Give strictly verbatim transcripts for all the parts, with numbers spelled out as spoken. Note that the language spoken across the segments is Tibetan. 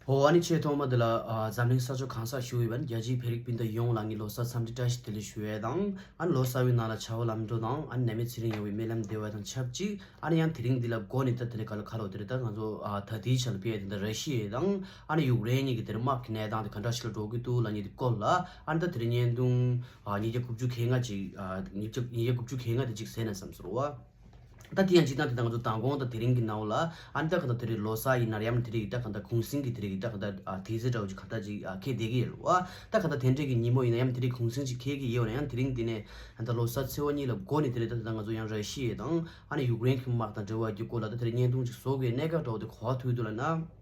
ཨོ་ཨ་ནི་ཆེས་ཐོག་མ་དེ་ལ་ཨ་འཛམ་གླིང་ས་ཕྱོགས་གང་སར་བཞུགས་ཡོད་པ་ནི་རྒྱལ་སྤྱིའི་བོད་རིགས་སྤུན་ཟླ་ཡོངས་ལ་ངས་ལོ་གསར་འཚམས་འདྲི་བཀྲ་ཤིས་བདེ་ལེགས་ཞུ་ཡས་དང་། ཨ་ནི་ལོ་གསར་བའི་ནང་ལ་བྱ་བ་ལམ་འགྲོ་དང་། ཨ་ནི་ནད་མེད་ཚེ་རིང་ཡོང་བའི་སྨོན་ལམ་འདེབས་པ་དང་ཆབས་ཅིག་ཨ་ནི་ཡང་དེ་རིང་འདི་ལ་འགོ་ནས་ད་དེ་ནས་ག་ལ་ག་ལོ་དེ་རེད། ད་ང་ཚོ་ཨ་ད་ལྟའི་ཆ་ལ་ཕེབས་དེ་འདྲ་ར་ཤི་ཡ་དང་ཨ་ནི་ཡུཀ་རེན་གཉིས་ཀྱི་དེ་རིང་དམག་གི་གནས་སྟངས་དེ་ག་འདྲ་ཞིག་ལ་འགྲོ་གི་འདུག་ལབ་མཁན་དེ་སྐོར་ལ། ཨ་ནི་ད་དེ་རིང་བརྙན་ཐུང་ཨ་ཉིས་བརྒྱ་དགུ་བཅུ་གྱ་ལྔ་ཅིག་ཨ་ཉིས་བརྒྱ་ཉིས་བརྒྱ་དགུ་བཅུ་གྱ་ལྔ་དེ་ཅིག་གཟིགས་ན་བསམ་སོང་བ། ད་དེ་ཡང་སྤྱིར་བཏང་དེ་ད་ང་ཚོ་མདང་དགོང་དང་དེ་རིང་གི་ནང་ལ་ཨ་ནི་ད་ག་ད་དེ་རིང་ལོ་གསར་ཡིན་ན་རེད། ཡང་དེ་རིང་ད་ག་ད་གུང་སེང་གི་དེ་རིང་གི་ད་ག་ད་དུས་ཚོད་འདྲ་བོ་ཅིག་ག་ད་ཅིག་འཁེལ་བསྡད་ཀྱི་ཡོད་རེད་བ། ད་ག་ད་དེ་འདྲས་ཀྱི་ཉིན་མོ་ཡིན་ན་ཡང་དེ་རིང་གུང་སེང་ཅིག་འཁེལ་གྱི་ཡོད་ན་ཡང་དེ་རིང་འདི་ནས་ད་ལོ་གསར་ཚེས་པ་གཉིས་ལ་འགོ་ནས་དེ་རིང་ད་ད་ང་ཚོ་ཡང་ར་ཤི་ཡ་དང་ཨ་ནི་ཡུཀ་རེན་གྱི་དམག་དང་འབྲེལ་བ་གྱི་སྐོར་ལ་ད་དེ་རིང་བརྙན་ཐུང་ཅིག་བཟོ་དགོས་གནད་འགག་འདྲ་བོ་དེ་ག་པར་ཐུག་འདུག་ལབ་ན།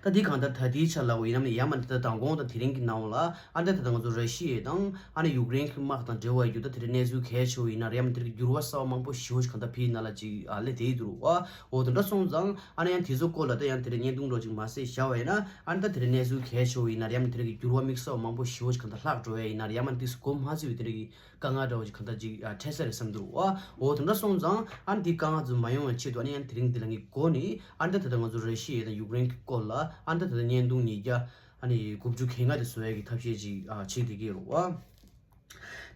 ད་འདི་གང་ལྟར་ད་ལྟའི་ཆ་ལ་འོ་ཡིན་ནམ་ཡང་མིན་ད་ལྟ་མདང་དགོང་དང་དེ་རིང་གི་ནང་ལ་ཨ་ནི་ད་ལྟ་ང་ཚོ་ར་ཤི་ཡ་དང་ཨ་ནི་ཡུཀ་རེན་གྱི་དམག་དང་འབྲེལ་བ་ཡོད་ད་དེ་རིང་གནས་ཚུལ་གལ་ཆེ་བོ་ཡིན་ན་རེད། ཡང་མིན་དེ་རིང་གི་འགྱུར་བ་གསར་བ་མང་པོ་ཞེ་པོ་ཞིག་གང་ལྟར་ཕྱིའི་ནང་ལ་ཅིག་ཨ་སླེབས་བསྡད་ཡོད་འདུག་རུ་བ། འོ་དེ་འདྲ་སོང་ཙང་ཨ་ནི་ཡང་དེ་ཚོ་སྐོར་ལ་ད་ཡང་དེ་རིང་བརྙན་ཐུང་འདྲ་ཅིག་མ་ཟད་བཞག་པ་ཡིན་ན་ཨ་ནི་ད་དེ་རིང་གནས་ཚུལ་གལ་ཆེ་བོ་ཡིན་ན་རེད། ཡང་མིན་དེ་རིང་གི་འགྱུར་བ་དམིགས་བསལ་བ་མང་པོ་ཞེ་པོ་ཞིག་གང་ལྟར་ལྷག་འགྲོ་བ་ཡིན་ན་རེད། ཡང་མིན་དེ་ཚོ་གོ་མ་ཚོད་པའི་དེ་རིང་གི་དཀའ་ངལ་འདྲ་བོ་ཅིག་གང་ལྟར་ཅིག་ཨ་འཕྲད་ས་རེད་བསམ་འདུག་བ། འོ་དེ་འདྲ་སོང་ཙང་ཨ་ནི་དེ་དཀའ་ངལ་ཚོ་མ་ཡོང་བའི་ཆེད་དུ་ཨ་ནི་ཡང་དེ་རིང་འདི་ལ་ངས་འགོ་ནས་ཨ་ནི་ད་ད་ལྟ་ང་ཚོ་ར་ཤི་ཡ་དང་ཡུཀ་རེན་གྱི་སྐོར་ལ་ཨ་ནི་ད་ད་ལྟ་བརྙན་ཐུང་ཉིས་བརྒྱ་ཨ་ནི་དགུ་བཅུ་གྱ་ལྔ་དེ་བཟོ་ཡས་ཀྱི་ཐབས་ཤེས་ཅིག་ཨ་བྱེད་བསྡད་ཀྱི་ཡོད་རེད་བ།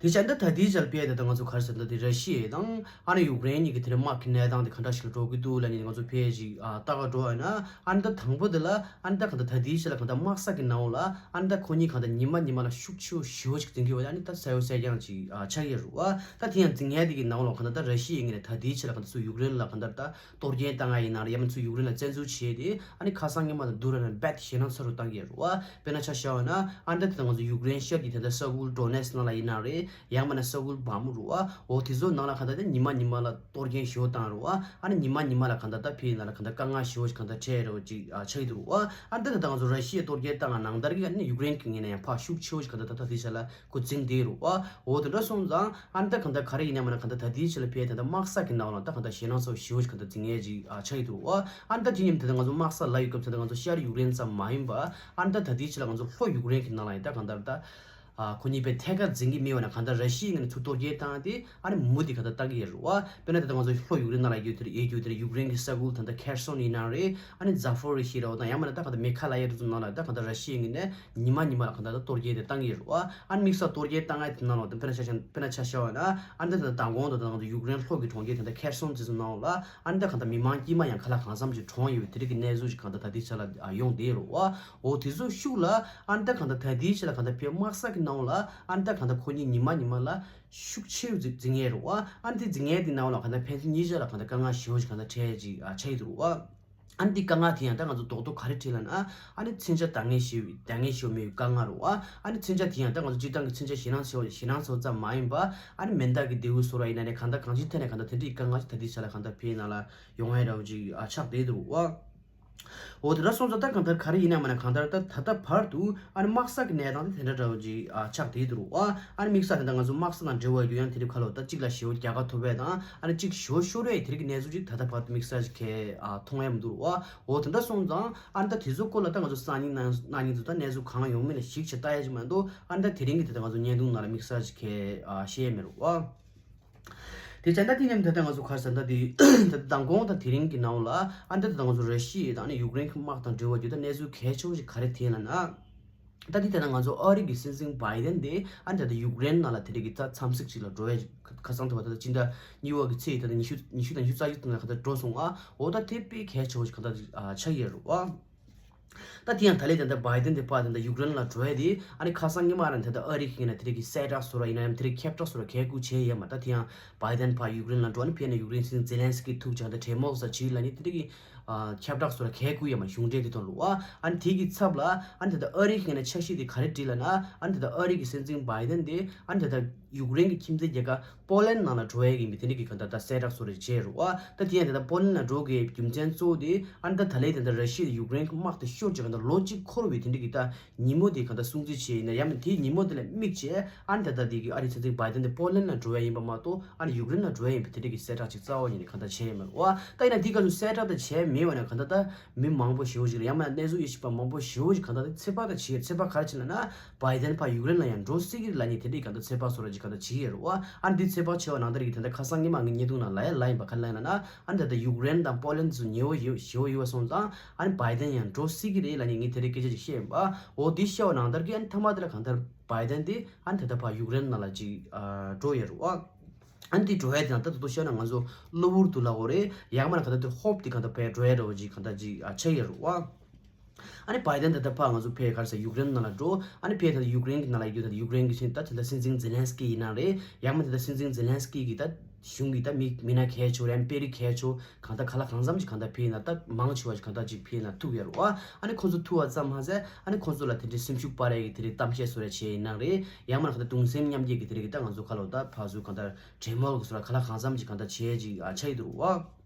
དེ་བྱས་ད་ད་ལྟའི་ཆར་ཕེབས་ད་ལྟ་ང་ཚོ་ག་རེ་ཟེར་ན་ད་དེ་ར་ཤི་ཡ་དང་ཨ་ནི་ཡུཀ་རེན་གཉིས་ཀྱི་དེ་རིང་དམག་གི་གནས་སྟངས་དེ་ག་འདྲ་ཞིག་ལ་འགྲོ་གི་འདུག་ལབ་ནས་ང་ཚོ་ཕེབས་ཅིག་ཨ་ལྟ་ག་འགྲོ་བ་ཡིན་ན་ཨ་ནི་ད་དང་པོ་དེ་ལ། ཨ་ནི་ད་གང་ལྟར་ད་ལྟའི་ཆ་ལ་གང་ལྟར་དམག་ས་གི་ནང་ལ་ཨ་ནི་ད་ཁོ་གཉིས་གང་ལྟར་ཉི་མ་ཉི་མ་ལ་ཤུགས་ཆེ་བོ་ཞེ་པོ་ཞིག་འཛིང་གི་ཡོད་པ་ཨ་ནི་ད་གསལ་པོ་གསལ་རྐྱང་ཅིག་ཨ་ཆགས་ཀྱི་ཡོད་རེད་བ། ད་དེ་ཡང་འཛིང་ཡས་དེ་གི་ནང་ལ་གང་ལྟར་ད་ར་ཤི་ཡའི་ངོས་ནས་ད་ལྟའི་ཆ་ལ་གང་ལྟར་ཚུར་ཡུཀ་རེན་ལ་གང་ལྟར་ད་གཏོར་སྐྱོན་བཏང་ཡ་ཡིན་ན་རེད། ཡང་མིན་ཚུར་ཡུཀ་རེན་ལ་བཙན་འཛུལ་བྱས་ཏེ་ཨ་ནི་ཁ་སང་ཉི་མ་དང་བསྡུར་ན་རྦད་ཞེད་སྣང་ཚ་རུ་བཏང་གི་ཡོད་རེད་བ། དཔེར་ན་ཆ་བཞག་པ་ན་ཨ་ནི་ད་དེ་ད་ང་ཚོ་ཡུཀ་རེན་ཤར་གྱི་དེ་ད་ས་ཁུལ་ཌོ་ནེ་སི་ནང་ལ་ཡིན་ན་རེད། ཡང་མིན་ན་ས་ཁུལ་བ་མོ་རུ་བ་འོ་དེ་ཚོ་ནང་ལ་གང་ལྟར་ད་ཉི་མ་ཉི་མ་ལ་གཏོར་སྐྱོན་ཞེ་པོ་བཏང་རུ་བ། ཨ་ནི་ཉི་མ་ཉི་མ་ལ་གང་ལྟར་ད་ཕི་ཡི་ནང་ལ་གང་ལྟར་དཀའ་ངལ་ཞེ་པོ་ཞིག་གང་ལྟར་འཕྲད་རུ་ཅིག་ཨ་ཆགས་ཀྱི་འདུག་རུ་བ། ཨ་ནི་ད་ད་ང་ཚོ་ར་ཤི་ཡའི་གཏོར་སྐྱོན་བཏང་བ་ནང་ལྟར་གྱི་ཨ་ནི་ཡུཀ་རེན་གྱི་ངོས་ནས་ཡང་ཕར་ཤུགས་ཆེ་བོ་ཞིག་གང་ལྟར་ད་ད་དེ་ཆ་ལ་ཁོ་འཛིང་བསྡད་རུ་བ། འོ་དེ་འདྲ་སོང་ཙང་ཨ་ནི་ད་གང་ལྟར་ག་རེ་ཡིན་ན་མིན་ན་གང་ལྟར་ད་དེའི་ཆ་ལ་ཕི་ཡི་ད་ད་དམག་ས་གི་ནང་ལ་ད་གང་ལྟར་ཞེད་སྣང་ཚ་བོ་ཞེ་པོ་ཞིག་གང་ལྟར་འཛིང་ཡས་ཅིག་ཨ་ཆགས་ཀྱི་འདུག་རུ་བ། ཨ་ནི་ད་དེ་མཉམ་དུ་ད་ང་ཚོ་དམག་ས་ལ་ཡོད་སྐབས་ད་ད་ང་ཚོ་ཤར་ཡུཀ་རེན་ཙམ་མ་ཡིན་པ་ཨ་ནི་ད་ད་དེའི་ཆ་ལ་ང་ཚོ་ལྷོ་ཡུཀ་རེན་གྱི་ནང་ལ་ཡང་ད་གང་ལྟར་ད། ཨ་ཁོ་གཉིས་པའི་ཐད་ཀར་འཛིང་གི་མེད་པ་ན་གང་ལྟར་ར་ཤི་ཡའི་ངོས་ནས་ཚུར་གཏོར་སྐྱོན་བཏང་སྟེ་ཨ་ནི་མུ་མཐུད་གང་ལྟར་བཏང་གི་ཡོད་རེད་བ། དཔེར་ན་ད་ལྟ་ང་ཚོ་ལྷོ་ཡུཀ་རེན་ནང་ལ་ཡོད་དེ་རེད། ཡོད་རྒྱུ་དེ་རེད། ཡུཀ་རེན་གྱི་ས་ཁུལ་ད་ལྟ་ཁེར་སོན་ཡིན་ན་རེད། ཨ་ནི་ཛ་ཕོ་རི་ཤི་ར་བ་དང་ཡང་མིན་ན་ད་གང་ལྟར་མེ་ཁ་ལ་ཡའི་དེ་ཚོ་ནང་ལ་ད་གང་ལྟར་ར་ཤི་ཡའི་ངོས་ནས་ཉི་མ་ཉི་མ་ལ་གང་ལྟར་ད་གཏོར་སྐྱོན་དེ་བཏང་གི་ཡོད་རེད་བ། ཨ་ནི་དམིགས་བསལ་གཏོར་སྐྱོན་བཏང་ཡ་དེ་ནང་ལ་ད་དཔེར་ན་ཆ་བཞག་དཔེར་ན་ཆ་བཞག་པ་ན་ཨ་ནི་ད་ལྟ་མདང་དགོང་དང་ད་ང་ཚོ་ཡུཀ་རེན་ལྷོ་གི་གྲོང་ཁྱེར་ད་ལྟ་ཁེར་སོན་དེ་ཚོ་ནང་ལ་ཨ་ནི་ད་གང་ལྟར་མི་མང་དཀྱུས་མ་ཡང་ཁ་ལག་གང་འཚམ་ཅིག་གྲོངས་ཡོད་པའི་དེ་རིགས་ཀྱི་གནས་ཚུལ་ཅིག་གང་ལྟར་ད་ལྟའི་ཆ་ལ་ཡོང་བསྡད་ཡོད་རེད་བ། འོ་དེ་ཚོ་ཤུགས་ལ་ཨ་ནི་ད་གང་ལྟར་ད་ལྟའི་ཆ་ལ་གང་ལྟར་ཕའི་དམག་ས་གི་ནང་ལ་ཨ་ནི་ད་གང་ལྟར་ཁོ་གཉིས་ཉི་མ་ཉི་མ་ལ་ཤུགས་ཆེ་རུ་འཛིང་ངེས་རུ་བ། ཨ་ནི་དེ་འཛིང་ངེས་དེ་ནང་ལ་གང་ལྟར་ཕན་ཚུན་གཉིས་ཆ་ལ་གང་ལྟར་དཀའ་ངལ་ཞེ་པོ་ཞིག་གང་ལྟར་འཕྲད་ཅིག་ཨ་ཆགས་ཡོད་རུ་བ། ཨ་ནི་དེ་དཀའ་ངལ་དེ་ཡང་ད་ང་ཚོ་རྡོག་རྡོག་ག་རེ་འཕྲད་ལབ་ན་ཨ་ནི་མཚོན་ཆ་འདང་ངེས་ཞེ་འདང་ངེས་ཞེ་པོ་མེད་པའི་དཀའ་ངལ་རུ་བ། ཨ་ནི་མཚོན་ཆ་དེ་ཡང་ད་ང་ཚོ་སྤྱིར་བཏང་གི་མཚོན་ཆ་ཞེད་སྣང་ཆེ་བ་ཞེད་སྣང་ཆེ་བ་ཙམ་མ་ཡིན་པ་ཨ་ནི་མེ་མདའ་གི་མདེའུ་བཟོ་ར་ཡིན་ན་རེད། གང་ལྟར་གང་ཅིའི་ཐད་ནས་གང་ལྟར་དེ་འདྲའི་དཀའ་ངལ་ཞིག་ད་ལྟའི་ཆ་ལ་གང་ལྟར་ཕའི་ནང་ལ་ཡོང་ཡ་འདྲ་བོ་ཅིག་ཨ་ཆགས་བསྡད་འདུག་རུ་བ། འོ་དེ་འདྲ་སོང་ཙང་ད་གང་ལྟར་ག་རེ་ཡིན་ན་མིན་ན་གང་ལྟར་ད་ད་ལྟ་བར་དུ་ཨ་ནི་དམག་ས་གི་གནས་སྟངས་དེ་དེ་འདྲ་འདྲ་བོ་ཅིག་ཨ་ཆགས་བསྡད་འདུག་རུ་བ། ཨ་ནི་དམིགས་བསལ་དེ་འདྲ་ང་ཚོ་དམག་ས་དང་འབྲེལ་བ་ཡོད་ཡང་དེ་རིགས་ཁ་ལོ་ད་གཅིག་ལ་ཞེ་པོ་རྒྱལ་ཁ་ཐོབ་པ་དང་ཨ་ནི་གཅིག་ཞེ་པོ་ཤོར་བའི་དེ་རིགས་གནས་ཚུལ་ཅིག་ད་ལྟ་བར་དུ་དམིགས་བསལ་ཅིག་གས་ཨ་མཐོང་ཡ་མི་འདུག་རུ་བ། འོ་དེ་འདྲ་སོང་ཙང་ཨ་ནི་ད་དེ་ཚོ་སྐོར་ལ་ད་ང་ཚོ་སང་ཉིན་གནངས་གནངས་ཉིན་དུ་ད་གནས་ཚུལ་གང་ཡོང་མིན་ལ་གཞིགས་བྱས་ལྟ་ཡ་ཅིག་མ་གཏོགས་ཨ་ནི་ད་དེ་རིང་གི་དེ་ད་ང་ཚོ་བརྙན་ཐུང་ནང་ལ་དམིགས་བསལ་ཅིག་གས་ཨ་བཤད་ཡ་མེད་རུ་བ། དེ་བྱས་ད་དེ་མཉམ་ད་ལྟ་ང་ཚོ་ག་རེ་ཟེར་ན་དེ་ད་ལྟ་མདང་དགོང་དང་དེ་རིང་གི་ནང་ལ་ཨ་ནི་ད་ལྟ་ང་ཚོ་ར་ཤི་ཡ་དང་ཨ་ནི་ཡུཀ་རེན་གྱི་དམག་དང་འབྲེལ་བ་བརྒྱུད་ད་གནས་ཚུལ་གལ་ཆེ་བོ་ཞིག་ག་རེ་ཐོན་ལབ་ན། ད་དེ་ད་ལྟ་ང་ཚོ་ཨ་རི་གི་སྲིད་འཛིན་བྷའི་ཌེན་དེ་ཨ་ནི་ད་ལྟ་ཡུཀ་རེན་ནང་ལ་དེ་རིང་གི་ད་འཚམས་གཟིགས་ཅིག་ལ་འགྲོ་ཡ་ཁ་སང་དུ་བ་ད་ལྟ་སྤྱི་ཟླ་གཉིས་པ་གི་ཚེས་ད་ལྟ་ཉི་ཤུ་ཉི་ཤུ་དང་ཉི་ཤུ་རྩ་གཅིག་དེ་ན་ག་ད་འགྲོ་སོང་ཨ། འོ་ད་དེ་དཔེ་གལ་ཆེ་བོ་ཞིག་ག་ད་ཆགས་ཡོད་རུ་བ། ད་དེ་ཡང་ད་ལས་ད་ལྟ་བྷའི་ཌེན་དེ་ཕར་ད་ལྟ་ཡུཀ་རེན་ལ་འགྲོ་ཡ་དེ་ཨ་ནི་ཁ་སང་ཉི་མ་རང་ད་ལྟ་ཨ་རི་གི་ན་དེ་རིང་གི་གསལ་བསྒྲགས་བཟོ་ར་ཡིན་ན་ཡང་དེ་རིང་ཁྱབ་བསྒྲགས་བཟོ་ར་གལ་དགོས་བྱས་ཡོད་མ། ད་དེ་ཡང་བྷའི་ཌེན་ཕར་ཡུཀ་རེན་ལ་འགྲོ་ཨ་ནི་ཕེབས་ན་ཡུཀ་རེན་སྲིད་འཛིན་ཛེ་ལན་སི་ཀི་ཐུག་ཅིག་ད་ལྟ་གྲོས་མོལ་ས་བྱེད་ལ་ནི་དེ་རིང་གི་ཁྱབ་བསྒྲགས་བཟོ་ར་གལ་དགོས་ཡོད་མ། གཞུང་འབྲེལ་དེ་ཐོག་ལ་ཨ་ཨ་ནི་དེ་གི་ཚབ་ལ་ཨ་ནི་ད་ལྟ་ཨ་རི་གི་ན་འཆར་གཞི་དེ་ག་རེ་བྲིས་ལབ་ན་ཨ་ནི་ད་ལྟ་ཨ་རི་གི་སྲིད་འཛིན་བྷའི་ཌེན་དེ་ཨ་ནི་ད་ལྟ་ཡུཀ་རེན་གྱི་ཁྱིམ་མཚེས་རྒྱལ་ཁབ་པོ་ལན་ནང་ལ་འགྲོ་ཡས་ཀྱི་མི་དེ་འདྲ་གི་གང་ལྟར་ད་གསལ་བསྒྲགས་བཟོ་རེ་བྱས་རུ་བ། ད་དེ་ཡང་དེ་ལྟར་པོ་ལན་ལ་འགྲོ་དགོས་རྒྱུ་མཚན་གཙོ་བོ་དེ་ཨ་ནི་ད་ད་ལས་དེ་ལྟར་ར་ཤི་ཡ་ཡུཀ་རེན་གྱི་དམག་དེ་ཤོར་རྗེས་གང་ལྟར་ལོ་གཅིག་འཁོར་བའི་དེ་འདྲ་གི་ད་ཉིན་མོ་དེ་གང་ལྟར་སྲུང་བརྩི་བྱས་ཡིན་ན་ཡང་མིན་དེའི་ཉིན་མོ་དེ་ལ་དམིགས་བྱས་ཨ་ནི་ད་ལྟ་དེ་གི་ཨ་རིའི་སྲིད་འཛིན་བྷའི་ཌེན་དེ་པོ་ལན་ལ་འགྲོ་ཡ་ཡིན་པ་མ་གཏོགས་ཨ་ནི་ཡུཀ་རེན་ལ་འགྲོ་ཡ་ཡིན་པའི་དེ་འདྲ་གི་གསལ་བསྒྲགས་ཅིག་རྩ་བ་ཉིད་ནས་གང་ལྟར་བྱས་ཡོད་མ་རེད་བ། ད་ཡིན་ན་དེའི་སྐབས་སུ་གསལ་བསྒྲགས་དེ་བྱས་མེད་པ་ན་གང་ལྟར་ད་མི་མང་པོ་ཞེ་པོ་ཞིག་ལ་ཡང་མིན་གནས་ཚུལ་དབྱེ་ཞིབ་པ་མང་པོ་ཞེ་པོ་ཞིག་གང་ལྟར་ད་ཚོད་དཔག་ད་བྱས་ཚོད་དཔག་ག་རེ་བྱས་ལབ་ན། བྷའི་ཌེན་ཕར་ཡུཀ་རེན་ལ་ཡང་འགྲོ་སྲིད་ཀྱི་རེད་ལབ་མཁན་དེ་འདྲའི་གང་ལྟར་ཚོད་དཔག་བཟོ་འདྲ་ ག་ད་བྱེད་ཀྱི་ཡོད་རེད་བ། ཨ་ནི་འདི་ཚོད་དཔག་བྱས་པ་ནང་ལྟར་གྱི་ད་ལྟ་ཁ་སང་ཉི་མ་ངའི་བརྙན་ཐུང་ནང་ལ་ཡ་ལ་ཡིན་པ་ག་ལ་ཡིན་ལ་ན། ཨ་ནི་ད་ལྟ་ཡུཀ་རེན་དང་པོ་ལན་ཚོ་ཉེ་བོ་ཡོད་ཞེ་བོ་ཡོད་པ་སོང་ཙང་། ཨ་ནི་བྷའི་ཏན་ཡང་འགྲོ་སྲིད་ཀྱི་རེད་ལབ་ནས་ངས་དེ་རིང་སྐད་ཆ་ཅིག་བཤད་ཡིན་པ། འོ་འདི་བཤད་པ་ནང་ལྟར་གྱི་ཨ་ནི་མཐའ་མ་དེ་ལ་གང་ལྟར་བྷའི་ཏན་དེ་ཨ་ནི་ད་ལྟ་ཕར་ཡུཀ་རེན་ནང་ལ་ཅིག་ཨ་འགྲོ་ཡོད་རེད་བ། ཨ་ནི་དེ་འགྲོ་ཡ་དེ་ནང་ད་ད་དུང་བཤད་ན་ང་ཚོ་གློ་བུར་དུ་ལབ་དགོས་རེད། ཡང་མིན་ན་གང་ལྟར་དེ་ཧོབ་དེ་གང་ལྟར་ཕར་འགྲོ་ཡ་འདྲ་བོ་ཅིག་གང་ལྟར་ཅིག་ཨ་ཆགས་ཡོད་རེད་བ། ཨ་ནི་བྷའི་ཏན་ད་ལྟ་ཕར་ང་ཚོ་ཕར་ག་རེ་ཟེར་ཡུཀ་རེན་ནང་ལ་འགྲོ། ཨ་ནི་ཕར་ད་ལྟ་ཡུཀ་རེན་གྱི་ནང་ལ་ཡོད་ད་ལྟ་ཡུཀ་རེན་གྱི་ཆེད་ད་ད་ལྟ་སྲིད་འཛིན་ཛེ་ལན་སི་ཀི་ཡིན་ན་རེད། ཡང་མིན་ད་ལྟ་སྲིད་འཛིན་ཛེ་ལན་སི་ཀི་གི་ད་གཞུང་གི་ད་མི་མི་སྣ་གལ་ཆེ་བོ་རེད། ཨ་ནི་དཔོན་རིགས་གལ་ཆེ་བོ་གང་ལྟར་ག་ལ་གང་འཚམ་ཅིག་གང་ལྟར་ཕར་ཡིན་ན་ད་མང་ཆེ་བ་ཞིག་གང་ལྟར་ཅིག་ཕར་ཡིན་ན་ཐུག་ཡོད་རེད་བ། ཨ་ནི་ཁོང་ཚོ་ཐུག་པ་ཙམ་མ་ཟད་ཨ་ནི་ཁོང་ཚོ་ལ་དེ་འདྲའི་སེམས་ཤུགས་སྤར་ཡ་གི་དེ་འདྲའི་གཏམ་བཤད་བཟོ་འདྲ་བྱས་ཡིན་ན་རེད། ཡང་མིན་ན་གང་ལྟར་གདུང་སེམས་མཉམ་སྐྱེད་ཀྱི་དེ་འདྲའི་གི་ད་ང་ཚོ་ག་ལ་ད་ཕར་ཚུར་གང་ལྟར་གྲོས་མོལ་གྱི་བཟོ་འདྲ་ག་ལ་གང་འཚམ་ཅིག་གང་ལྟར་བྱས་ཅིག་ཨ་ཆགས་ཡོད་འདུག་བ།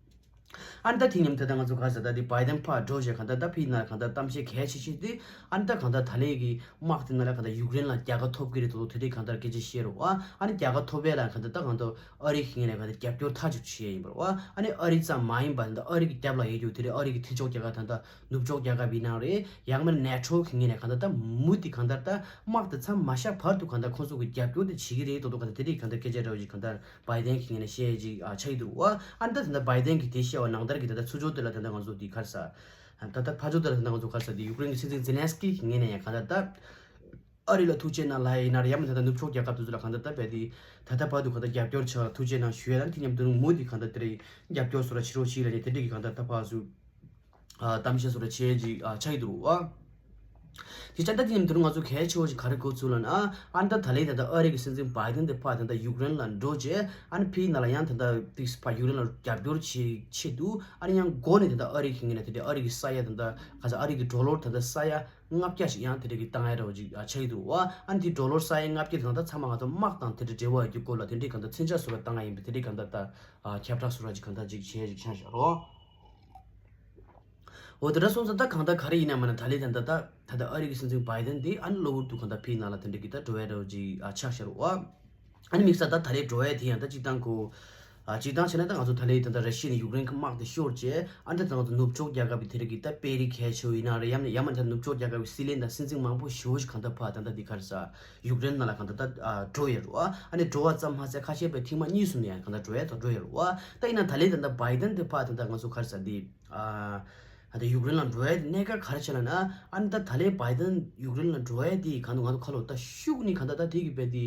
ཨ་ནི་ད་དེ་མཉམ་དུ་ད་ང་ཚོ་ག་རེ་ཟེར་ད་དེ་བྷའི་ཏན་ཕར་འགྲོ་བྱས་གང་ལྟར་ད་ཕར་ཡིན་ན་གང་ལྟར་གཏམ་བཤད་གལ་ཆེ་ཤོས་དེ་ཨ་ནི་ད་གང་ལྟར་ད་ལན་གྱི་དམག་དེ་ནང་ལ་གང་ལྟར་ཡུཀ་རེན་ལ་རྒྱལ་ཁ་ཐོབ་ཀྱི་རེད་དོ་དེ་འདྲའི་གང་ལྟར་སྐད་ཆ་བཤད་རེད་བ། ཨ་ནི་རྒྱལ་ཁ་ཐོབ་པའི་ལ་གང་ལྟར་ད་གང་ལྟར་ཨ་རི་གི་ངོས་ནས་གང་ལྟར་རྒྱབ་སྐྱོར་མཐའ་གཅིག་ཏུ་བྱས་ཡིན་པ་རེད་བ། ཨ་ནི་ཨ་རི་ཙམ་མ་ཡིན་པ་ད་ཨ་རི་གི་རྒྱབ་ལ་ཡོད་རྒྱུ་དེ་རེད། ཨ་རི་གི་མཐུན་ཕྱོགས་རྒྱལ་ཁབ་ད་ད་ནུབ་ཕྱོགས་རྒྱལ་ཁབ་ཡིན་ན་རེད། ཡང་མིན་ན་ནེ་ཊོ་གི་ངོས་ནས་གང་ལྟར་ད་མུ་མཐུད་གང་ལྟར་ད་དམག་དེ་མཚམས་མ་བཞག་བར་དུ་གང་ལྟར་ཁོང་ཚོ་གི་རྒྱབ་སྐྱོར་དེ་བྱེད་ཀྱི་རེད་དོ་དོ་གང་ལྟར་དེ་འདྲའི་གང་ལྟར་སྐད་ཆ་འདྲ་བོ་ཞིག་གང་ལྟར་བྷའི་ཏན་གྱི་ངོས་ནས་བཤད་ཅིག་ཨ་ཆགས་ཀྱི་འདུག་བ། ཨ་ནི་ད་ད་ལྟ་བྷའི་ཏན་གྱིས་དེ་བཤད་པ་ནང་ལྟར་གྱི་ད་ལྟ་ཚུར་ཕྱོགས་དེ་ལ་ད་ལྟ་ང་ཚོ་འདི་ག་རེ་ཟེར། ད་ལྟ་ཕར་ཕྱོགས་དེ་ལ་ད་ལྟ་ང་ཚོ་ག་རེ་ཟེར་འདི་ཡུཀ་རེན་གྱི་སྲིད་འཛིན་ཛེ་ལན་སི་ཀི་གི་ངོས་ནས་ཡང་གང་ལྟར་ད་ཨ་རི་ལ་ཐུགས་རྗེ་གནང་ལབ་ཡིན་ན་རེད། ཡང་མིན་ད་ལྟ་ནུབ་ཕྱོགས་རྒྱལ་ཁབ་དེ་ཚོ་ལ་གང་ལྟར་ད་རྦད་དེ་ད་ལྟ་བར་དུ་གང་ལྟར་རྒྱབ་སྐྱོར་བྱས་ཐུགས་རྗེ་གནང་ཞུ་ཡ་དང་དེ་མཉམ་དུ་མུ་མཐུད་གང་ལྟར་དེ་རིང་རྒྱབ་སྐྱོར་བཟོ་འདྲ་བྱེད་རོགས་བྱེད་ལབ་ནས་དེ་འདྲ་གི་གང་ལྟར་ད་ཕར་ཚུར་ཨ་གཏམ་བཤད་བཟོ་འདྲ་བྱས་ཅིག་ཨ་ཆགས་ཀྱི་འདུག་བ། དེ་ཙང་ད་དེ་ནས་དེ་རིང་ང་ཚོ་གལ་ཆེ་བོ་ཞིག་ག་རེ་གོ་ཚུལ་ལབ་ན། ཨ་ནི་ད་ད་ལན་ད་ལྟ་ཨ་རི་གི་སྲིད་འཛིན་བྷའི་ཏན་དེ་ཕར་ད་ལྟ་ཡུཀ་རེན་ལ་འགྲོ་རྗེས་ཨ་ནི་ཕར་ཡིན་ན་ལ་ཡང་ད་ལྟ་ཏིག་ཕར་ཡུཀ་རེན་ལ་རྒྱབ་སྐྱོར་བྱེད་ཆེད་དུ་ཨ་ནི་ཡང་སྒོ་ནས་ད་ལྟ་ཨ་རི་གི་ངོས་ནས་ད་ལྟ་ཨ་རི་གི་ས་ཡ་ད་ལྟ་ག་ས་ཨ་རི་གི་ཌོ་ལར་ད་ལྟ་ས་ཡ་ལྔ་བརྒྱ་ཞིག་ཡང་དེ་འདྲ་གི་བཏང་ཡ་འདྲ་བོ་ཅིག་ཨ་ཆགས་ཀྱི་འདུག་བ། ཨ་ནི་དེ་ཌོ་ལར་ས་ཡ་ལྔ་བརྒྱ་དེ་ད་ལྟ་ཚང་མ་ང་ཚོ་དམག་དང་དེ་འདྲ་འབྲེལ་བ་ཡོད་རྒྱུ་སྐོར་ལ་དེ་འདྲའི་གང་ལྟར་མཚོན་ཆ་བཟོ་འདྲ་བཏང་ཡ་ཡིན་པས་དེ་འདྲའི་གང་ལྟར་ད་ཨ་ཁྱབ་བསྒྲགས་བཟོ་འདྲ་ཅིག་གང་ལྟར་ཅིག་བྱས་ཅིག་ཆགས་བཞག་རོགས། འོ་དེ་འདྲ་སོང་ཙང་ད་གང་ལྟར་ག་རེ་ཡིན་ན་མིན་ན་ད་ལན་ད་ལྟ་ད་ད་ལྟ་ཨ་རི་གི་སྲིད་འཛིན་བྷའི་ཏན་དེ་ཨ་ནི་གློ་བུར་དུ་གང་ལྟར་ཕར་ཡིན་ན་ལ་དེ་འདྲ་གི་ད་འགྲོ་ཡ་འདྲ་བོ་ཅིག་ཨ་ཆགས་བཞག་རོགས། ཨ་ནི་དམིགས་བསལ་ད་ད་ལན་འགྲོ་ཡ་དེ་ཡང་ད་སྤྱིར་བཏང་གོ་ཨ་སྤྱིར་བཏང་བྱས་ན་ད་ང་ཚོ་ད་ལན་ད་ལྟ་ར་ཤི་ཡ་ནས་ཡུཀ་རེན་གྱི་དམག་དེ་ཤོར་རྗེས་ཨ་ནི་ད་ད་ང་ཚོ་ནུབ་ཕྱོགས་རྒྱལ་ཁབ་ཀྱི་དེ་རིགས་ཀྱི་ད་དཔོན་རིགས་གལ་ཆེ་བོ་ཡིན་ན་རེད། ཡང་ན་ཡང་མིན་ད་ནུབ་ཕྱོགས་རྒྱལ་ཁབ་ཀྱི་སྲིད་བློན་དང་སྲིད་འཛིན་མང་པོ་ཞེ་པོ་ཞིག་གང་ལྟར་ཕར་ད་ལྟ་འདི་ག་རེ་ཟེར་ཡུཀ་རེན་ནང་ལ་གང་ལྟར་ད་ཨ་འགྲོ་ཡོད་རེད་བ། ཨ་ནི་འགྲོ་བ་ཙམ་མ་ཟད་ཁ་ཤས་པའི་ཐེངས་མ་གཉིས་གསུམ་ནས་ཡང་གང་ལྟར་འགྲོ་ཡ་ད་འགྲོ་ཡོད་རེད་བ། ད་ཡིན་ན་ད་ལན་ད་ལྟ་བྷའི་ཏན་དེ་ཕར་ད་ལྟ་ང་ཚོ་ག་རེ་ཟེར་འདི་ཨ་ད་ལྟ་ཡུཀ་རེན་ལ་འགྲོ་ཡ་དེ་གནད་འགག་ག་རེ་བྱས་ལབ་ན། ཨ་ནི་ད་ད་ལན་བྷའི་ཏན་ཡུཀ་རེན་ལ་འགྲོ་ཡ་དེ་གང་ལྟར་ང་ཚོ་ཁ་ལོ་ད་ཤུགས་ནི་གང་ལྟར་ད་དེ་གི་དཔེ་དེ་